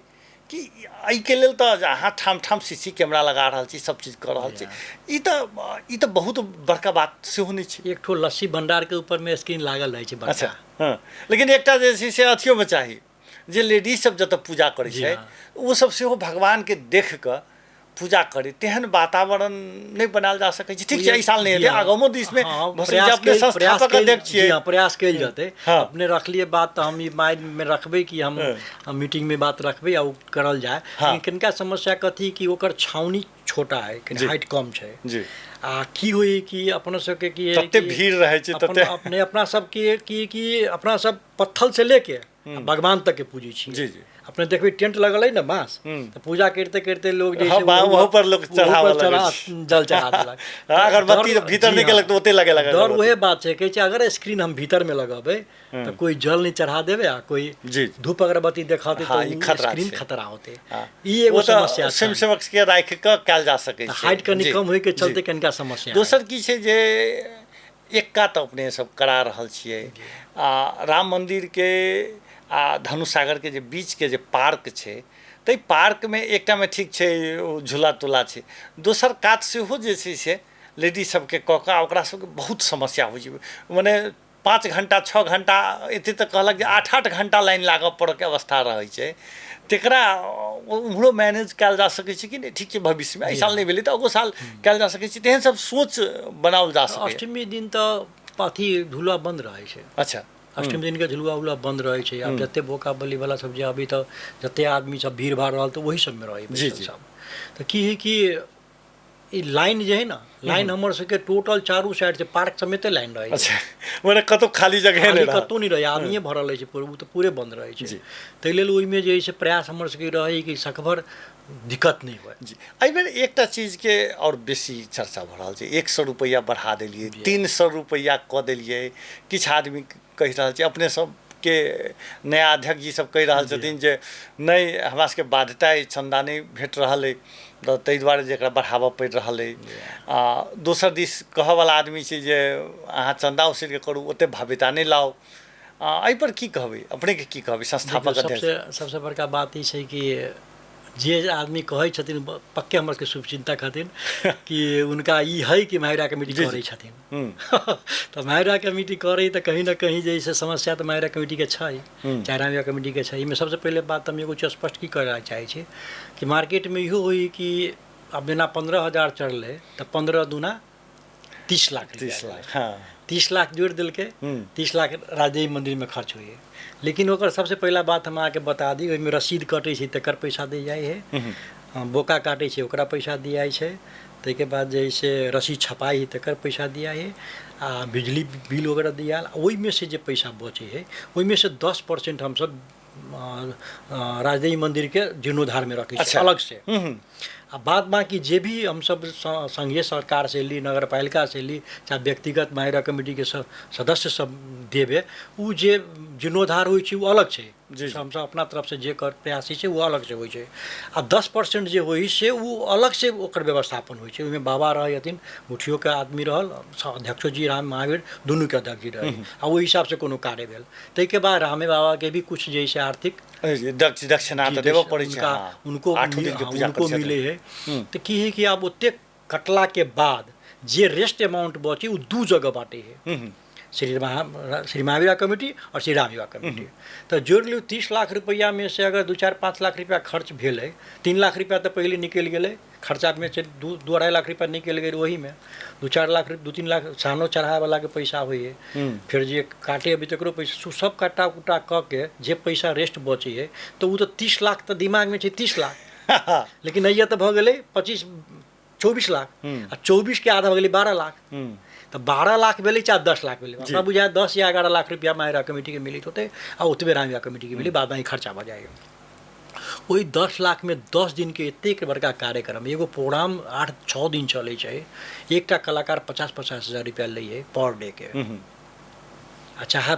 कि एहिके लेल तऽ अहाँ ठाम ठाम CC camera लगा रहल छी, सब चीज कऽ रहल छी, ई तऽ बहुत बड़का बात सेहो नहि छै। एक ठो लस्सी भंडार के ऊपर में स्क्रीन लागल रहै छै। अच्छा, हँ, लेकिन एकटा जे छै से अथियोमे चाही जे लेडीज सब जतऽ पूजा करै छै ओ सब सेहो भगवानके देख कऽ पूजा करे तेहन वातावरण नहि बनायल जा सकै छै। ठीक छै, एहि साल नहि हेतै, आगमो दिसमे अपने संस्थापक अध्यक्ष छियै, प्रयास कयल जेतै। अपने रखलियै बात तऽ हम ई माइंडमे रखबै कि हम मीटिंगमे बात रखबै आ ओ करल जाय। लेकिन कनिका समस्या कथी कि ओकर छावनी छोटा है, कनि हाइट कम छै। आ की होइ कि अपना सबके की तते भीड़ रहै छै, तते अपने अपना सबके की कि अपना सब पत्थल से लेके भगवान तक के पूजै छी। जी जी। अपने देखबै टेंट लगल है ने बाँस, तऽ पूजा करिते करिते लोग जे छै वहाँ पर लोग चढ़ा जल चढ़ा देलक। अगरबत्ती भीतर नहि गेलक तऽ ओते लगे लगल। डर उहे बात छै, कहै छै अगर स्क्रीन हम भीतर में लगेबै तऽ कोई जल नहीं चढ़ा देवे आ कोई धूप अगरबत्ती देखाते तऽ स्क्रीन खतरा होते। ई एगो समस्या स्वयं सेवक के राखि कऽ कयल जा सकै छै। हाइट कनि कम होय के चलते कनिका समस्या। दोसर की छै जे एक्का तऽ अपने सब करा रहल छियै, आ राम मंदिर के आ धनुष सागर के जे बीच के जे पार्क छै, ताहि पार्कमे एकटामे ठीक छै झूला तूला छै, दोसर कात सेहो जे छै से लेडीज सबके कऽ कऽ ओकरा सबके बहुत समस्या होइ छै। मने 5 घंटा 6 घंटा, एते तऽ कहलक जे 8-8 घंटा लाइन लागऽ पड़ऽके अवस्था रहै छै। तकरा उम्हरो मैनेज कयल जा सकै छै कि नहि? ठीक छै, भविष्यमे एहि साल नहि भेलै तऽ अगो साल कयल जा सकै छै, तेहन सब सोच बनाओल जा सकै। अष्टमी दिन तऽ अथी झूला बन्द रहै छै। अच्छा, अष्टमी दिन के झुलुआ उलुआ बन्द रहै छै। आब जते बोका बलि वाला सब जे अभी तऽ जते आदमी सब भीड़ भाड़ रहल तऽ वही सबमे रहै सब। तऽ की है कि ई लाइन जे है ना, लाइन हमर सबके टोटल चारू साइड से पार्क समेते लाइन रहै छै। अच्छा, मने कतौ खाली जगह नहि, कतौ नहि रहै, आदमीए भरल रहै छै, ओ तऽ पूरे बन्द रहै छै। ताहि लेल ओहिमे जे है से प्रयास हमर सबके रहै कि सकभर दिक्कत नहि हुए। जी, एहिबेर एकटा चीजके आओर बेसी चर्चा भऽ रहल छै, 100 रुपैआ बढ़ा देलियै, 300 रुपैआ कऽ देलियै। किछु आदमी कहि रहल छै, अपने सबके नया अध्यक्ष जी सब कहि रहल छथिन जे नहि हमरा सबके बाध्यता अइ, चन्दा नहि भेट रहल अइ, तऽ ताहि दुआरे जे एकरा बढ़ाबऽ पड़ि रहल अइ। आ दोसर दिस कहऽवला आदमी छै जे अहाँ चन्दा उसरि कऽ करू, ओतेक भव्यता नहि लाउ। एहिपर की कहबै, अपनेके की कहबै संस्थापक अध्यक्ष? सबसँ बड़का बात ई छै कि जे आदमी कहै छथिन पक्के हमर सबके शुभचिंतक हथिन कि उनका ई है कि महावीरा कमिटी करै छथिन। तऽ महावीरा कमिटी करै तऽ कहीं ना कहीं जे से समस्या तऽ महावीरा कमिटीके छै, चाहे रामवीरा कमिटीके छै। एहिमे सबसँ पहिले बात हम एगो चीज स्पष्ट की करऽ चाहै छी कि मार्केटमे इहो होइ कि आब जेना 15,000 चढ़लै तऽ 15 दूना 30 लाख, 30 लाख, हाँ 30 लाख जोड़ि देलकै, 30 लाख राजदेवी मंदिरमे खर्च होइए। लेकिन ओकर सबसे पहिला बात हम अहाँके बता दी, ओहिमे रसीद कटै छै तकर पैसा दै जाइ है, बोका काटै छै ओकरा पैसा दियाइ छै, ताहिके बाद जे है से रसीद छपाइ है तकर पैसा दियाइ है, आ बिजली बिल वगैरह दियाल। ओहिमे से जे पैसा बचै है ओहिमे से 10% हमसब राजदेवी मंदिरके जीर्णोद्धारमे रखै छी अलग से। आ बाद बाकी जे भी हमसब संघीय सरकार से ली, नगरपालिका से ली, चाहे व्यक्तिगत महावीरा कमिटीके सदस्य सब देवे, ओ जे जीर्णोद्धार होइ छै ओ अलग छै। हमसब अपना तरफ से जे कर प्रयास छै ओ अलग से होइ छै। आ 10% जे होइ से ओ अलग से ओकर व्यवस्थापन होइ छै। ओहिमे बाबा रहै हथिन, मुखियोके आदमी रहल, अध्यक्षो जी राम महावीर दुनूके अध्यक्ष जी रहै, आ ओहि हिसाबसँ कोनो कार्य भेल। ताहिके बाद रामे बाबाके भी कुछ जे छै आर्थिक दक्षिणा तऽ देबऽ पड़ै छै, उनको उनको मिलै है। तऽ की है कि आब ओतेक कटलाके बाद जे रेस्ट अमाउंट बची ओ 2 जगह बाँटै है, श्री महावीरा कमिटी और श्री राम युवा कमिटी। तऽ जोड़ि लियौ 30 लाख रुपैआमे से अगर 2, 4, 5 लाख रुपैआ खर्च भेलै, 3 लाख रुपैआ तऽ पहिले निकलि गेलै खर्चामे से, 2-2.5 लाख रुपैआ निकलि गेलै ओहीमे, 2-4 लाख 2-3 लाख सानो चढ़ाबैवलाके पैसा होइ है, फेर जे काटे अभी तकरो पैसा, सब काटा उटा कऽ के जे पैसा रेस्ट बचै है तऽ ओ तऽ 30 लाख तऽ दिमागमे छै 30 लाख, लेकिन अइया तऽ भऽ गेलै 25-24 लाख, आ 24 के आधा भऽ गेलै 12 लाख। तऽ 12 लाख भेलै चाहे 10 लाख भेलै, हमरा बुझाय 10 या 11 लाख रुपैआ महावीरा कमिटीके मिलैत होतै, आ ओतबे राम युवा कमिटीके मिली, बाद बाकी खर्चा भऽ जाइ। ओहि 10 लाखमे 10 दिनके एतेक बड़का कार्यक्रम, एगो प्रोग्राम 8-6 दिन चलै छै, एकटा कलाकार 50-50 हजार रुपैआ लै है पर डे के। आ चाहे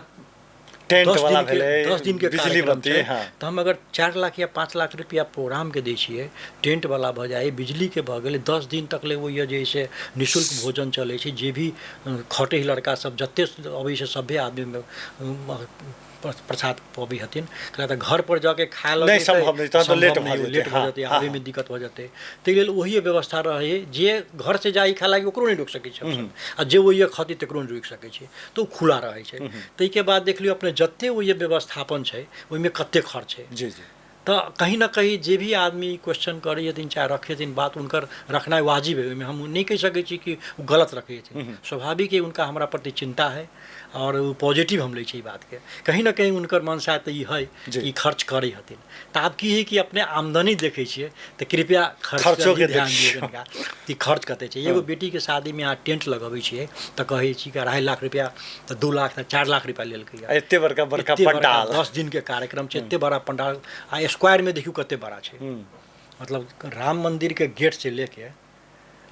टेंट वाला भेलै, 10 दिन के बिजली बत्ती, तऽ हम अगर 4 लाख या 5 लाख रुपया प्रोग्रामके दै छियै, टेंट वाला भऽ जाइ, बिजलीके भऽ गेलै, 10 दिन तक ले ओहि जे से निःशुल्क भोजन चलै छै, जे भी खटै लड़का सब जते अबै छै सभे आदमी प्रसाद पबै हथिन। तऽ घर पर जाके खाय लग संभव नहि, तहन तऽ लेट भऽ जेतै, आबैमे दिक्कत भऽ जेतै। ताहि लेल ओही व्यवस्था रहै, जे घर से जाइ खाय लागी ओकरो नहि रोकि सकै छै, आ जे ओहि खती तकरो नहि रोकि सकै छै, तऽ ओ खुला रहै छै। ताहिके बाद देख लियौ अपने जते ओहि व्यवस्थापन छै ओहिमे कते खर्च छै। जी जी। तऽ कहीं ने कहीं जे भी आदमी क्वेश्चन करै छथिन चाहे रखै छथिन बात, हुनकर रखनाइ वाजिब है। ओहिमे हम नहि कहि सकै छी कि ओ गलत रखै छथिन। स्वाभाविक है उनका हमरा प्रति चिंता है और ओ पॉजिटिव हम लै छी ई बातके। कहीं ने कहीं हुनकर मनसा तऽ ई है कि खर्च करै हथिन। तऽ आब की है कि अपने आमदनी देखै छियै तऽ कृपया खर्चोके ध्यान दियौ कनिका कि खर्च कते छै। एगो बेटीके शादीमे अहाँ टेंट लगबै छियै तऽ कहै छी कि 2.5 लाख रुपया, तऽ 2 लाख, तऽ 4 लाख रुपया लेलकै। एते बड़का बड़का पंडाल, 10 दिन के कार्यक्रम छै, एते बड़ा पंडाल, आ स्क्वायर में देखियौ कते बड़ा छै। मतलब राम मंदिर के गेट से लेके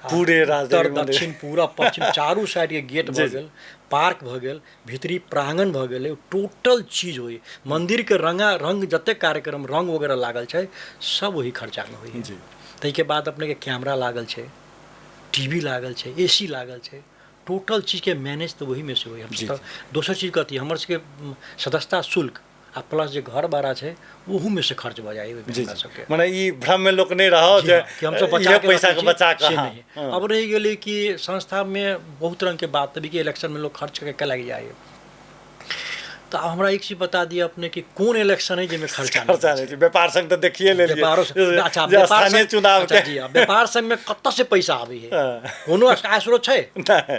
पूरे उत्तर दक्षिण पूरा पश्चिम चारू साइड के गेट भऽ गेल, पार्क भऽ गेल, भीतरी प्रांगण भऽ गेलै, टोटल चीज होइ मंदिर के रंगा रंग जते कार्यक्रम रंग वगैरह लागल छै सब वही खर्चा में होइ। ताहिके बाद अपने के कैमरा लागल छै, टीवी लागल छै, एसी लागल छै, टोटल चीजके मैनेज तऽ ओहीमे से होइ। हम तऽ दोसर चीज कथी, हमर सबके सदस्यता शुल्क आ प्लस जे घर भाड़ा छै ओहूमे से खर्च भऽ जाइ हमरा सबके। मने ई भ्रम में लोक नहि रहो जे कि हमसब बचा के पैसा के बचा के। नहीं। अब रहि गेलै कि संस्थामे बहुत रंगके बात, तभी कि इलेक्शनमे लोक खर्च करके लागि जाइ। तऽ आब हमरा एक चीज बता दिअ अपने कि कोन इलेक्शन है जाहिमे खर्चा खर्चा नहि छै? व्यापार संघ तऽ देखिए लेलियै, व्यापारो अच्छा व्यापार संघ चुनाव के जी, व्यापार संघ में कतऽ से पैसा आबै है? कोनो आय स्रोत छै?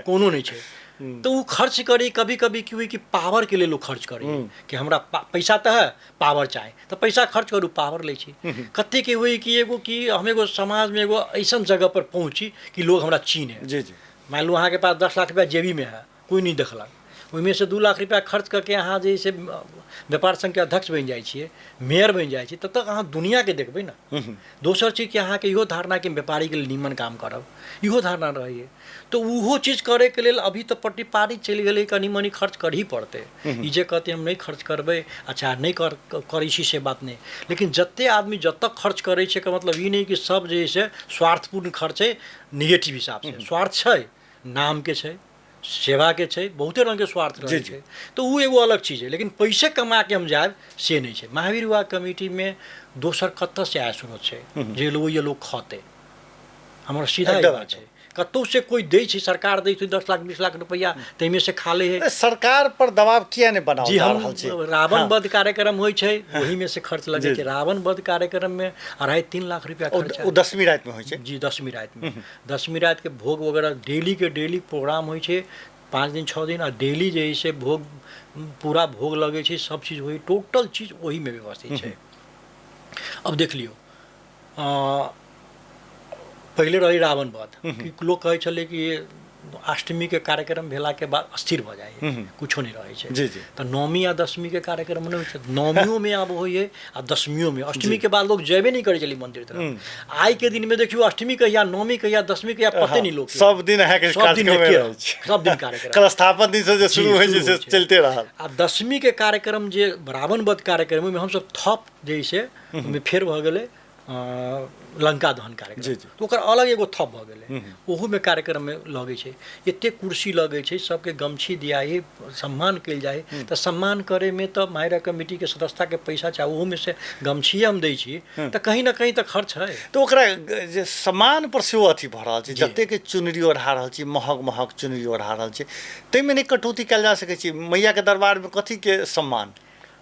कोनो नहि छै। तऽ ओ खर्च करी कभी कभी की हुई कि पावर के लेल लोग खर्च करी कि हमरा पैसा तऽ है, पावर चाही, तऽ पैसा खर्च करू, पावर लै छी। कते के हुई कि एगो कि हम एगो समाज में एगो ऐसन जगह पर पहुँची कि लोग हमरा चिन्हे। जी जी। मान लू अहाँके पास 10 लाख रुपया जेबी में है, कोई नहीं देखलक, ओहिमे से 2 लाख रुपया खर्च करके अहाँ जे से व्यापार संघके अध्यक्ष बनि जाइ छियै, मेयर बनि जाइ छियै, तब तक अहाँ दुनिआँके देखबै ने। दोसर चीज कि अहाँके इहो धारणा कि व्यापारीके लेल नीमन काम करब, इहो धारणा रहैए। तऽ ओहो चीज करैके लेल अभी तऽ पट्टी पारी चलि गेलै, कनि मनि खर्च करही पड़तै। ई जे कहतै हम नहि खर्च करबै, अच्छा नहि करै छी से बात नहि, लेकिन जते आदमी जतऽ खर्च करै छै के मतलब ई नहि कि सब जे है से स्वार्थपूर्ण खर्च है। निगेटिव हिसाबसँ स्वार्थ छै, नामके छै, सेवाके छै, बहुते रङ्गके स्वार्थ रहै छै, तऽ ओ एगो अलग चीज है। लेकिन पैसे कमा के हम जायब से नहि छै। महावीर युवा कमिटीमे दोसर कतऽ से आय स्रोत छै जे लोग ये लोग खतै? हमर सीधा ई बात छै, कतहु से कोइ दै छै, सरकार दै छै 10 लाख 20 लाख रुपैआ, ताहिमे से खा लै है। सरकार पर दबाव किया नहि बनाओल जी? हम रावण वध कार्यक्रम होइ छै, ओहिमे से खर्च लगै छै। रावण वध कार्यक्रममे 2.5-3 लाख रुपैआ खर्च। ओ 10वीं रातिमे होइ छै जी, 10वीं रातिमे। 10वीं रातिके भोग वगैरह डेली के डेली प्रोग्राम होइ छै, 5 दिन 6 दिन, आ डेली जे है से भोग पूरा भोग लगै छै, सब चीज होइ, टोटल चीज ओहिमे व्यवस्थित छै। अब देख लियौ, पहिले रहै रावण वध, लोक कहै छलै कि अष्टमी के कार्यक्रम भेला के बाद अस्थिर भऽ जाइ है, कुछो नहि रहै छै। तऽ नौमी आ दसमी के कार्यक्रम नहि होइ छै, नौमियोमे आब होइए आ दसमियोमे। अष्टमी के बाद लोग जेबे नहि करै छलै मंदिर तरफ। आइ के दिनमे देखियौ, अष्टमी कहिया, नौमी कहिया, दसमी कहिया, पते नहि लोक। सब दिन अहाँके सब दिन सब दिन कार्यक्रम, कलस्थापन दिन से जे शुरू होइ छै से चलते रहल। आ दसमी के कार्यक्रम जे रावण वध कार्यक्रम, ओहिमे हमसब थप जे से ओहिमे फेर भऽ गेलै लंका दहन कार्यक्रम, तऽ ओकर अलग एगो थप भऽ गेलै। ओहूमे कार्यक्रममे लगै छै, एते कुर्सी लगै छै, सबके गमछी दियाइ, सम्मान कयल जाइ। तऽ सम्मान करैमे तऽ मायरा कमिटीके सदस्यताके पैसा चाही, ओहूमे से गमछिए हम दै छी, तऽ कहीं ने कहीं तऽ खर्च है। तऽ ओकरा जे सम्मान पर सेहो अथी भऽ रहल छै, जतेक चुनरी ओढ़ा रहल छी, महग महग चुनरी ओढ़ा रहल छी, ताहिमे नहि कटौती कयल जा सकै छै? मैयाके दरबारमे कथीके सम्मान?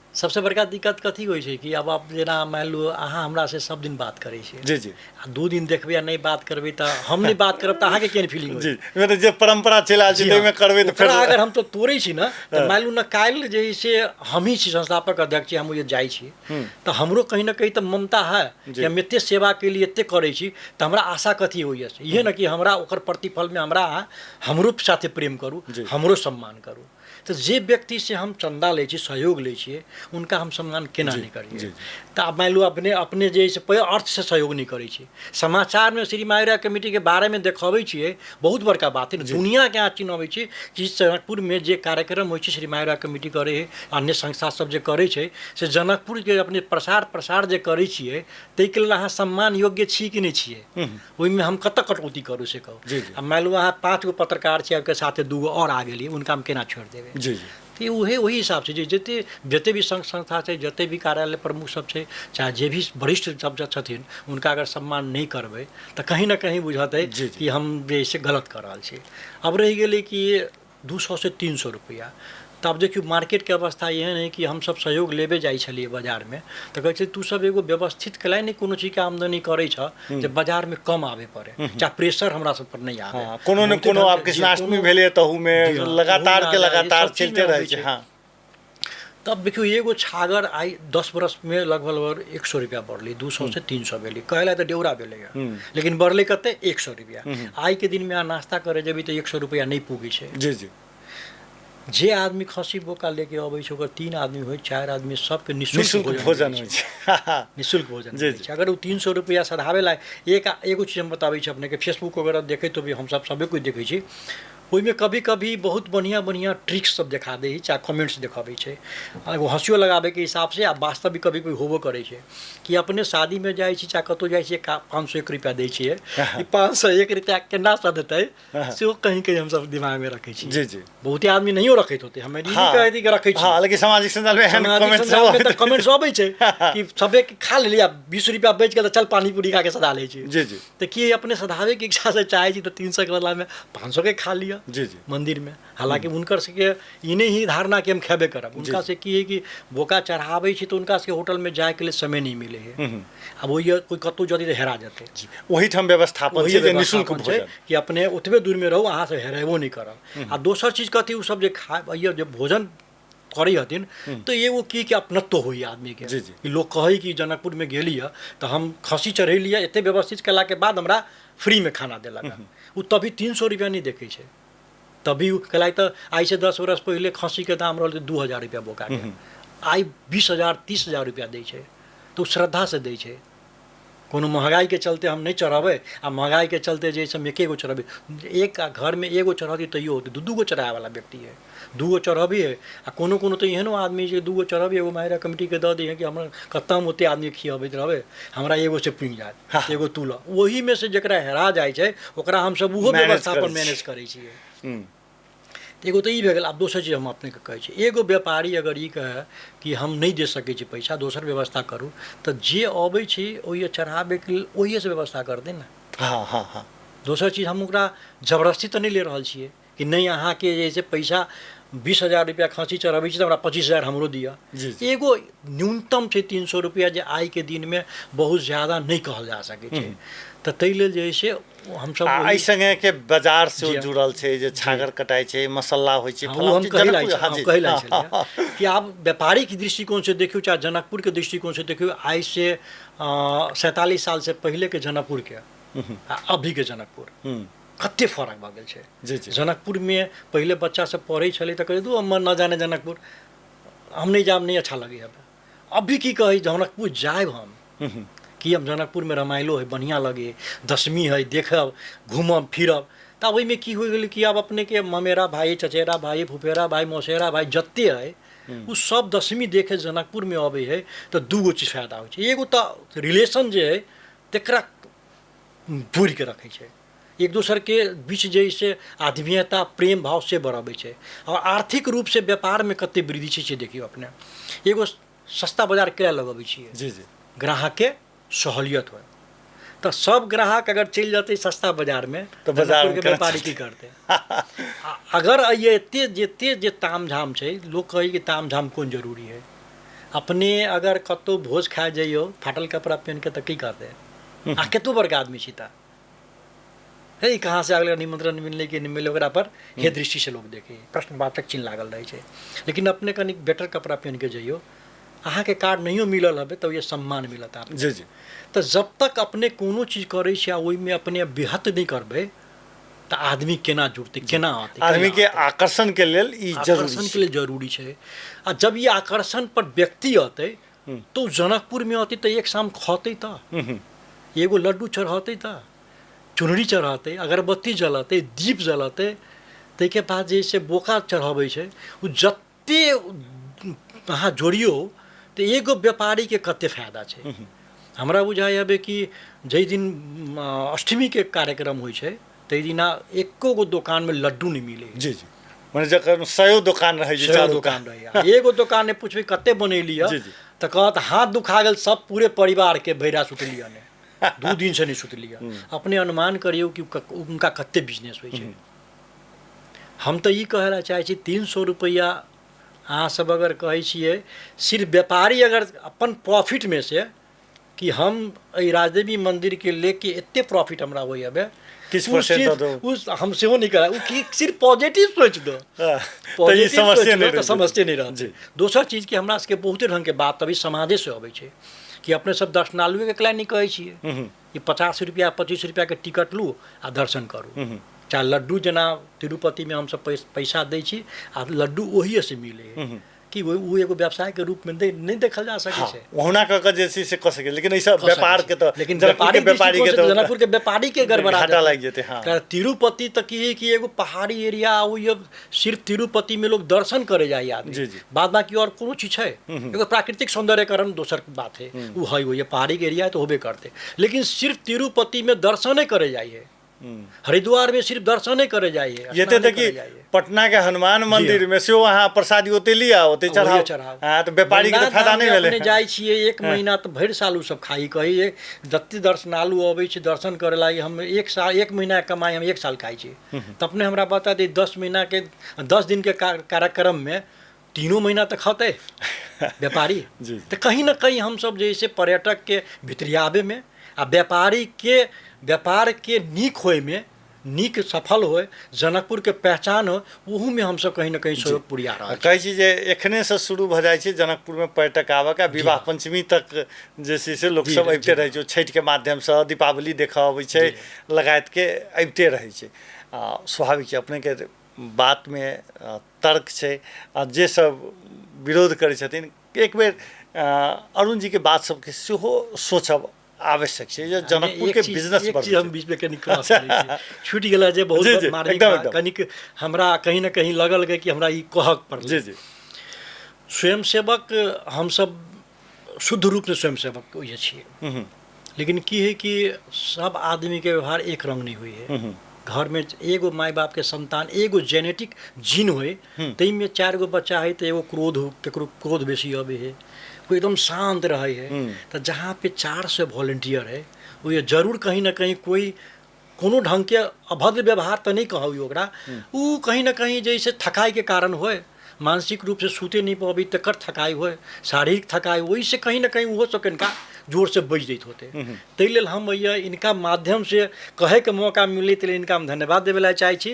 सबसे बड़का दिक्कत कथी होइ छै कि आब आप जेना मानि लू अहाँ हमरा से सब दिन बात करै छियै जी जी, आ 2 दिन देखबै आ नहि बात करबै, तऽ हम नहि बात करब तऽ अहाँके केहन फीलिंग होइ? जी, मतलब जे परंपरा चलि आयल छै ताहिमे करबै तऽ फेर अगर हम तो तोड़ै छी ने, तऽ मानि लू ने काल्हि जे से हमही छी संस्थापक अध्यक्ष छी, हम जे जाइ छी तऽ हमरो कहीं ने कहीं तऽ ममता है कि हम एते सेवा के लिए एते करै छी, तऽ हमरा आशा कथी होइए? इहे ने कि हमरा ओकर प्रतिफलमे हमरा अहाँ हमरो साथे प्रेम करू, हमरो सम्मान करू। तऽ जे व्यक्ति से हम चन्दा लै छी, सहयोग लै छियै, हुनका हम सम्मान केना नहि करियै? तऽ आब मानि लू अपने अपने जे से अर्थसँ सहयोग नहि करै छी, समाचारमे श्री मायरा कमिटीके बारेमे देखबै छियै, बहुत बड़का बात है। दुनिआँके अहाँ चिन्हबै छी कि जनकपुरमे जे कार्यक्रम होइ छै श्री मायरा कमिटी करै है, अन्य संस्था सब जे करै छै, से जनकपुरके अपने प्रसार प्रसार जे करै छियै, ताहिके लेल अहाँ सम्मान योग्य छी कि नहि छियै? ओहिमे हम कतऽ कटौती करू से कहू। आ मानि लू अहाँ 5 गो पत्रकार छियै, ओहिके साथे 2 गो आओर आ गेलियै, हुनका हम केना छोड़ि देबै? जी। तऽ उहे ओही हिसाबसँ जे जते जते भी संघ संस्था छै, जते भी कार्यालय प्रमुख सब छै, चाहे जे भी वरिष्ठ सब छथिन, हुनका अगर सम्मान नहि करबै तऽ कहीं ने कहीं बुझतै कि हम जे से गलत कऽ रहल छी। अब रहि गेलै कि 200 से 300 रुपैआ, तऽ आब देखियौ मार्केटके अवस्था एहन हइ कि हमसभ सहयोग लेबे जाइ छलियै बाजारमे तऽ कहै छै तू सब एगो व्यवस्थित कला नहि कोनो चीजके आमदनी करै छह जे बाजारमे कम आबे पड़े चाहे प्रेशर हमरा सब पर नहि आबे। हँ, कोनो ने बहुते कोनो आब ढङ्गके जे कृष्णाष्टमी कोनो भेलै तहूमे जी हँ, लगातार तहूमे के आ जाइ लगातार सब चीजमे चलिते रहै अबै छै। छै। हँ तब देखियौ एगो छागर आइ 10 बरसमे लगभग लगभग 100 रुपैआ बढ़लै, 200 से 300 भेलै, कहै लए तऽ डेउरा भेलै हँ, लेकिन बढ़लै कते 100 रुपैआ। आइके दिनमे अहाँ नाश्ता करे जेबै तऽ 100 रुपैआ नहि पुगै छै। जी जी। जे आदमी खस्सी बोका लेके अबै छै ओकर 3 आदमी होइ 4 आदमी सबके निःशुल्क भोजन मिलै होइ छै। छै। निःशुल्क भोजन जी, मिलै जी। छै। अगर ओ 300 रुपैआ सधाबै ला एक एगो चीज हम बताबै छी अपनेके, फेसबुक वगैरह देखैत होबै हमसब सबे कोइ देखै छी, ओहिमे कभी कभी बहुत बढ़िआँ बढ़िआँ ट्रिक्स सब देखा दै छै चाहे कमेंट्स देखाबै छै, आ एगो हँसियो लगाबैके हिसाबसँ आ वास्तविक कभी कभी होबो करै छै कि अपने शादीमे जाइ छी चाहे कतहु जाइ छियै 501 रुपैआ दै छियै, ई 501 रुपैआ केना सधतै सेहो कहीं कहीं हमसब दिमागमे रखै छी। जी जी। बहुते आदमी नहियो रखैत होतै, हमे ई नहि कहैत कि रखै छी। हँ, लेकिन सामाजिक सञ्जालमे एहन सामाजिक कमेंट सब सञ्जालमे तऽ अबैत कमेंट्स अबै छै कि सबे के खा लेलियै, 20 रुपैआ बचि गेल तऽ चल पानी पूरी खा के सधा लै छी। जी जी। तऽ की अपने सधाबैके इच्छा से चाहै छी तऽ 300 के बदलामे 500 के खा लिअ जी जी। मंदिर में। हालांकि हुनकर सबके ई नहि ही धारणा कि हम खेबे करब, हुनका से की है कि बोका चढ़ाबै छी तऽ हुनका सबके होटल में जायके लिए समय नहीं मिले है। आब ओहि कोई कतहु जदी तऽ हेरा जेतै, ओहिठाम व्यवस्थापन ओही छै जे निःशुल्क व्यवस्थापन छै भोजन कि अपने ओतबे दूर में रहू, अहाँ सब हेरेबो नहि करब। आ दोसर चीज कथी, ओ सब जे खा जे भोजन करै हथिन तऽ एगो की कि अपनत्व होइए आदमीके, जी, जी। कि लोक कहै कि जनकपुरमे गेली हँ तऽ हम खस्सी चढ़ेली हँ, एते व्यवस्थित केलाके बाद हमरा फ्रीमे खाना देलक हँ। ओ तभी 300 रुपैआ नहि देखै छै, तभी ओ केला तऽ आइसँ 10 बरस पहिले खस्सीके दाम रहल 2000 रुपैआ बोकाके, आइ 20,000 30,000 रुपैआ दै छै, तऽ ओ श्रद्धासँ दै छै। कोनो महगाइके चलते हम नहि चढ़ेबै, आ महगाइके चलते जे हम एके गो चढ़ेबै, एक घरमे एगो चढ़ती तैयो होतै, 2-2 गो चढ़ाबैवला व्यक्ति है, 2 गो चढ़बी है, आ कोनो कोनो तऽ एहनो आदमी जे 2 गो चढ़बी, एगो माहिरा कमिटीके दऽ दै है कि हमरा कतऽ हम ओते आदमी खियबैत रहबै, हमरा एगो से पुगि जायत, एगो तू लऽ, ओहिमे से जकरा हेरा जाइ छै ओकरा हमसब ओहो मैनेज व्यवस्थापन करै छी। मैनेज करै छियै। एगो तऽ ई भए गेल। आब दोसर चीज हम अपनेके कहै छी, एगो व्यापारी अगर ई कहै कि हम नहि दे सकै छी पैसा, दोसर व्यवस्था करू, तऽ जे अबै छी ओहि चढ़ाबैके लेल ओहिएसँ व्यवस्था करतै ने। हँ हँ हँ। दोसर चीज हम ओकरा जबरदस्ती तऽ नहि ले रहल छियै कि नहि अहाँके जे छै पैसा 20,000 रुपैआ खस्सी चढ़बै छी तऽ हमरा 25,000 हमरो दिअ। जी जी। एगो न्यूनतम छै 300 रुपैआ जे आइके दिनमे बहुत ज्यादा नहि कहल जा सकै छै, तऽ ताहि लेल जे छै हमसब आ एहि ओहि संगे के बाजार से जी। जुड़ल छै जे छागर कटाइ छै, मसाला होइ छै, हाँ, फलां ओ हम चीज, कहै जनकपुर, ला हाँ हम जी, कहै ला हाँ, छलियै हाँ, कि आब व्यापारिक दृष्टिकोण से देखियौ चाहे जनकपुर के दृष्टिकोण से देखियौ, आइ से 47 साल से पहिले के जनकपुर के आ अभी के जनकपुर कते फरक भऽ गेल छै। जी जी। जनकपुर में पहिले बच्चा सब पढ़ै छलै तऽ कहै दू हम न जाने जनकपुर, हम नहि जायब, नहि अच्छा लगै हबे। अभी की कहै जनकपुर जायब हम कि हम जनकपुरमे रमाइलो है, बढ़िआँ लगे, दशमी है, देखब घूमब फिरब। तऽ आब ओहिमे की हो गेलै कि आब अपनेके ममेरा भाई, चचेरा भाई, फुफेरा भाई, मौसेरा भाई जते है ओ सब दशमी देखे जनकपुरमे अबै है तऽ 2 गो चीज फायदा होइ छै। एगो तऽ रिलेशन जे है तकरा जोड़िके रखै छै, एक दोसरके बीच जे से आत्मीयता प्रेम भाव से बढ़ाबै छै। आओर आर्थिक रूपसँ व्यापारमे कते वृद्धि छै से देखियौ अपने। एगो सस्ता बाजार किराया लगबै छियै, जी जी, ग्राहकके सहूलियत होइ, तऽ सब ग्राहक अगर चलि जेतै सस्ता बाजारमे तऽ बाजार जनकपुरके व्यापारी की करतै? अगर ये एते जते जे तामझाम छै, लोक कहै कि तामझाम कोन जरूरी है, अपने अगर कतहु भोज खाए जइयौ फाटल कपड़ा पहिनके तऽ की करतै? आ कतबो बड़का आदमी छी तऽ हे कहाँ से अगला निमंत्रण मिललै कि नहि मिललै, ओकरा पर हे दृष्टिसँ लोक देखै, प्रश्नवाचक चिन्ह लागल रहै छै। लेकिन अपने कनि बेटर कपड़ा पहिनके जइयौ, अहाँके कार्ड नहियो मिलल हबे तऽ ये सम्मान मिलत आप। जी जी। तऽ जब तक अपने कोनो चीज करै छी आ ओहिमे अपने बेहद नहि करबै तऽ आदमी केना जुड़तै, केना औतै? आदमी के आकर्षण के लेल ई जरूरी आकर्षण के लेल जरूरी छै। आ जब ई आकर्षण पर व्यक्ति औतै तो जनकपुरमे औतै तऽ एक शाम खतै, तऽ एगो लड्डू चढ़ौतै, तऽ चुनरी चढ़ौतै, अगरबत्ती जलतै, दीप जलतै, ताहिके बाद जे से बोका चढ़बै छै, ओ जते अहाँ जोड़ियौ तऽ एगो व्यापारीके कते फायदा छै। हमरा बुझाइ हबे कि जाहि दिन अष्टमीके कार्यक्रम होइ छै ताहि दिना एको गो दोकानमे लड्डू नहि मिलै। जी जी। मने जकर सयो दोकान रहै छै, सयो दोकान रहै, एगो दोकान नहि पुछबै कते बनैली जी जी, तऽ कहत हाथ दुखा गेल, सब पूरे परिवारके भैरा सुतली ने, 2 दिन से नहि सुतली। अपने अनुमान करियौ कि उनका कते बिजनेस होइ छै। हम तऽ ई कहै लए चाहै छी 300 रुपैआ अहाँ सब अगर कहै छियै सिर्फ व्यापारी अगर अपन प्रॉफिटमे से कि हम एहि राजदेवी मन्दिरके लेके एते प्रॉफिट हमरा होइए बे, किछु ओ परसेंट सिर्फ दऽ दू। ओ हम सेहो नहि करब, ओ कि सिर्फ पॉजिटिव सोचि दो, तऽ ई पॉजिटिव समस्या सोचि नहि दो तऽ रहतै। समस्या नहि रहतै। जी। दोसर चीज कि हमरा सबके बहुते ढङ्गके बात अभी समाजेसँ अबै छै कि अपने सब दर्शनालुएके कैला नहि कहै छियै कि 50 रुपैआ 25 रुपैआके टिकट लू आ दर्शन करू, चाहे लड्डू जेना तिरुपतिमे हमसब पैसा दै छी आ लड्डू ओहिएसँ मिलै है, कि ओ एगो व्यवसायके रूपमे नहि देखल जा सकै छै। ओहुना कऽ के जे छै से कऽ सकै, लेकिन एहिसँ कऽ सकै व्यापार छै। के तऽ लेकिन जनकपुर के व्यापारी व्यापारी के दृष्टिकोणसँ तऽ जनकपुर के व्यापारी के गड़बड़ा घाटा जेतै। लागि जेतै। हाँ। कारण तिरुपति तऽ की है कि एगो पहाड़ी एरिया, ओ ये सिर्फ तिरुपति में लोग दर्शन करे जाइए आदमी, जी, जी। बाद बाकी और कोनो चीज छै, एगो प्राकृतिक सौंदर्यकरण दोसर बात है, वो है, वो ये पहाड़ी के एरिया है तो होबे करते, लेकिन सिर्फ तिरुपति में दर्शने करे जाइए, हरिद्वार में सिर्फ दर्शने करे जाइए, ये स्नाने तऽ कि करे जाइए। पटना के हनुमान मंदिर में सेहो अहाँ प्रसादी ओते लिअ ओते ओहिए चढ़ाउ। चढ़ाउ। हाँ, तऽ व्यापारी के तऽ गंगा फायदा धाम नहि में भेलै। अपने जाइ छियै 1 महीना तऽ भरि साल ओ सब खाइ कहैए, जते दर्शनालु अबै छै दर्शन करे लागि, हम 1 साल 1 महीना के कमाइ हम 1 साल खाइ छी, तऽ अपने हमरा बता दी 10 महीना के 10 दिन के कार्यक्रम में 3 महीना तऽ खतै व्यापारी। जी। तऽ कहीं ना कहीं हमसब जे से पर्यटक के भितरियाबे में आ व्यापारी के व्यापार के नीक होय में, नीक सफल होय, जनकपुर के पहचान हो, ओहू में हमसब कहीं ना कहीं सहयोग पुरिया रहल छी। कहै छी जे एखने से शुरू भऽ जाइ छै जनकपुर में पर्यटक आबऽ के, विवाह पंचमी तक जे छै से लोक सब अबिते रहै छै, छठि के माध्यमसँ दीपावली देखऽ अबै छै, लगायत के अबिते रहै छै। आ स्वाभाविक छै अपने के बात में तर्क छै, आ जे सब विरोध करै छथिन एक बेर अरुण जी के बात सबके सेहो सोचब आवश्यक छै जे जनकपुर के बिजनेस एक चीज हम बीच में कनी क्रॉस करै छी, छूटि गेल जे बहुत जी, जी, मार्मिक एकदम, बात, एकदम। कनिक हमरा कहीं ना कहीं लगल कि हमरा ई कहक पड़लै। जी, जी। स्वयंसेवक हमसब शुद्ध रूप से स्वयंसेवक होइए छियै, लेकिन की है कि सब आदमी के व्यवहार एक रंग नहीं हुई है। घर में एगो माय बाप के संतान एगो जेनेटिक जीन होए, ताहिमे 4 गो बच्चा है तो एगो क्रोध हो, केकरो क्रोध बेसी अबे है, कोई एकदम शांत रहे है, तो जहाँ पे 400 वॉलेंटियर है वो ये जरूर कहीं ना कहीं कोई कोनो ढंग के अभद्र व्यवहार तो नहीं कहू ओकरा, उ कहीं ना कहीं जैसे थकाई के कारण होए, मानसिक रूप से सूते नहीं पाबी तकर थकाई होए, शारीरिक थकाई, वही से कहीं ना कहीं वो सब इनका जोर से बजि दैत होते। ताहि लेल हम ये इनका माध्यम से कहे के मौका मिले ताहि लेल इनका हम धन्यवाद देवे ला चाहै छी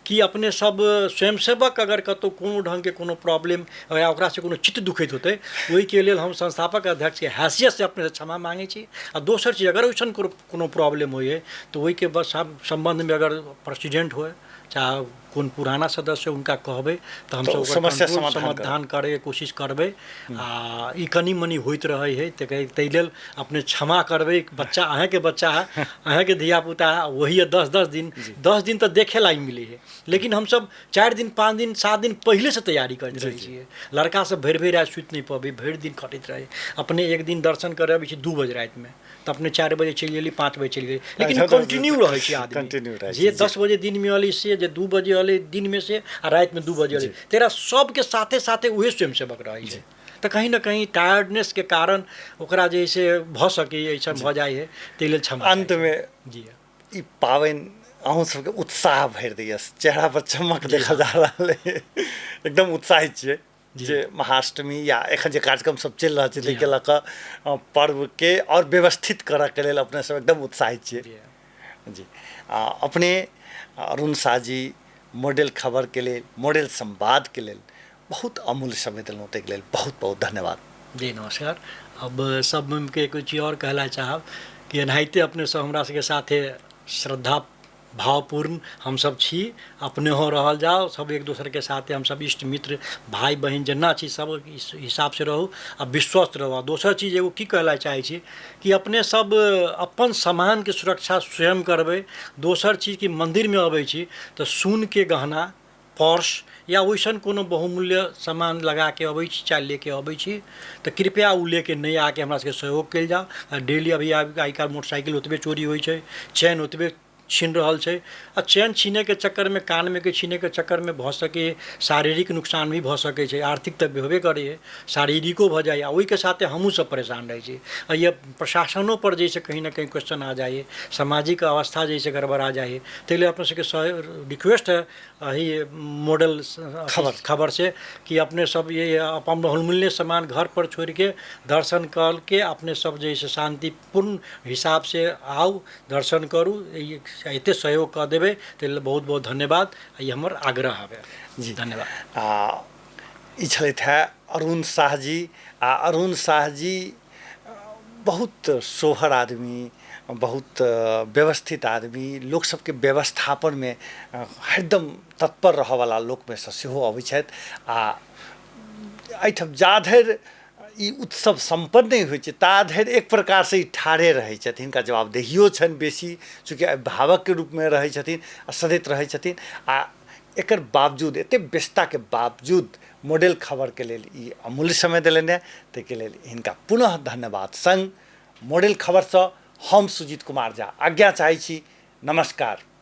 कि अपने सब स्वयंसेवक अगर कतौ कोनो ढंग के कोनो प्रॉब्लम या ओकरा से कोनो चित्त दुखित होते, ओहिके लेल हम संस्थापक अध्यक्ष के हैसियत से अपने से क्षमा मांगै छी। आ दोसर चीज अगर ओइसन कोनो प्रॉब्लम होइए तऽ ओहिके बस सम्बन्ध में अगर प्रेसिडेंट होए चाहे कोन पुराना सदस्य उनका कहबै तऽ हमसब तऽ ओकर समस्या कंट्रोल समाधान करबै। समाधान करैके कोशिश करबै। आ ई कनि मनि होइत रहै है तऽ ताहि लेल अपने क्षमा करबै, बच्चा अहाँके बच्चा है, अहाँके धियापुता है, वही है 10-10 दिन, 10 दिन तऽ देखे लायक मिलै है, लेकिन हमसब 4 दिन 5 दिन 7 दिन पहिले से तैयारी करैत रहै छियै। लड़का सब भरि भरि राति सुति नहि पबै, भरि दिन खटैत रहै, अपने एक दिन दर्शन करै अबै छी 2 बजे रातिमे, तऽ अपने 4 बजे चलि गेली, 5 बजे चलि गेली, लेकिन अच्छा, कंटिन्यू रहै छै आदमी। कंटिन्यू रहै जे छै, 10 बजे दिनमे अयलै से, जे 2 बजे अयलै दिनमे से, आ रातिमे 2 बजे अयलै, तेरा सबके साथे साथे उहे स्वयंसेवक रहै छै। तऽ कहीं ना कहीं टायर्डनेस के कारण ओकरा जे से भऽ सकैए, ऐसा भऽ जाइ है, ताहि लेल क्षमा अंत में जी। ई पाबनि अहूँ सबके उत्साह भरि दैए, चेहरा पर चमक देखल जा रहल है, एकदम उत्साहित छियै जे महाअष्टमी या एखन जे कार्यक्रम सब चलि रहल छै ताहिके लऽ कऽ पर्वके आओर व्यवस्थित करऽके लेल अपने सब एकदम उत्साहित छियै। जी। आ अपने अरुण शाह जी मॉडल खबरके लेल, मॉडल संवादके लेल बहुत अमूल्य समय देलहुँ, ताहिके लेल बहुत बहुत धन्यवाद। जी नमस्कार। अब सब के कुछ और कहला चाहब कि एनाहिते अपने सब हमरा सबके साथे श्रद्धा भावपूर्ण हम सब छी, अपने हो रहल जाओ, सब एक दोसर के साथे हम सब इष्ट मित्र भाई बहिन जेना छी सब इस हिसाब से रहू आ विश्वस्त रहू। आ दोसर चीज एगो की कहला चाहै छी कि अपने सब अपन सामानके सुरक्षा स्वयं करबै। दोसर चीज कि मन्दिरमे अबै छी तऽ सोनके गहना, पर्स या वैसन कोनो बहुमूल्य सामान लगाके अबै छी चाहे लेके अबै छी तऽ कृपया ओ लेके नहि आके हमरा सबके सहयोग कयल जाउ। आ डेली अभी आइ काल्हि मोटरसाइकिल ओतबे चोरी होइ छै, चैन ओतबे छीन रहल छै। आ चैन छीनैके चक्करमे, कानमे के छीनैके चक्करमे भऽ सकै शारीरिक नुकसान भी भऽ सकै छै, आर्थिक तऽ होबे करैए, शारीरिको भऽ जाइए। आ ओहिके साथे हमहूँ सब परेशान रहै छी। आ ये प्रशासनोपर जे छै कहीं ने कहीं क्वेश्चन आ जाइए, सामाजिक अवस्था जे छै गड़बड़ा जाइए। ताहि लेल अपना सबके रिक्वेस्ट है एहि मॉडल खबर से कि अपने सब ये अपन बहुमूल्य सामान घर पर छोड़ के दर्शन करके अपने सब जे से शांतिपूर्ण हिसाब से आउ, दर्शन करू, एते सहयोग कऽ देबै ताहि लेल बहुत बहुत धन्यवाद। ई हमर आग्रह हवे जी। धन्यवाद। आ ई छलथि हे अरुण साह जी। आ अरुण साह जी बहुत सोहर आदमी, बहुत व्यवस्थित आदमी, लोक सबके व्यवस्थापनमे हरदम तत्पर रहऽवला लोकमे सँ सेहो अबै छथि। आ एहिठाम जाधरि ई उत्सव सम्पन्न नहि होइ छै ताधरि एक प्रकारसँ ई ठाढ़े रहै छथिन। हिनका जवाबदेहियो छनि बेसी, चूँकि अभिभावकके रूपमे रहै छथिन आ सदैत रहै छथिन। आ एकर बावजूद, एते व्यस्तताके बावजूद मॉडल खबरके लेल ई अमूल्य समय देलनि हेँ, ताहिके लेल हिनका पुनः धन्यवाद संग मॉडल खबरसँ हम सुजीत कुमार झा आज्ञा चाहै छी। नमस्कार।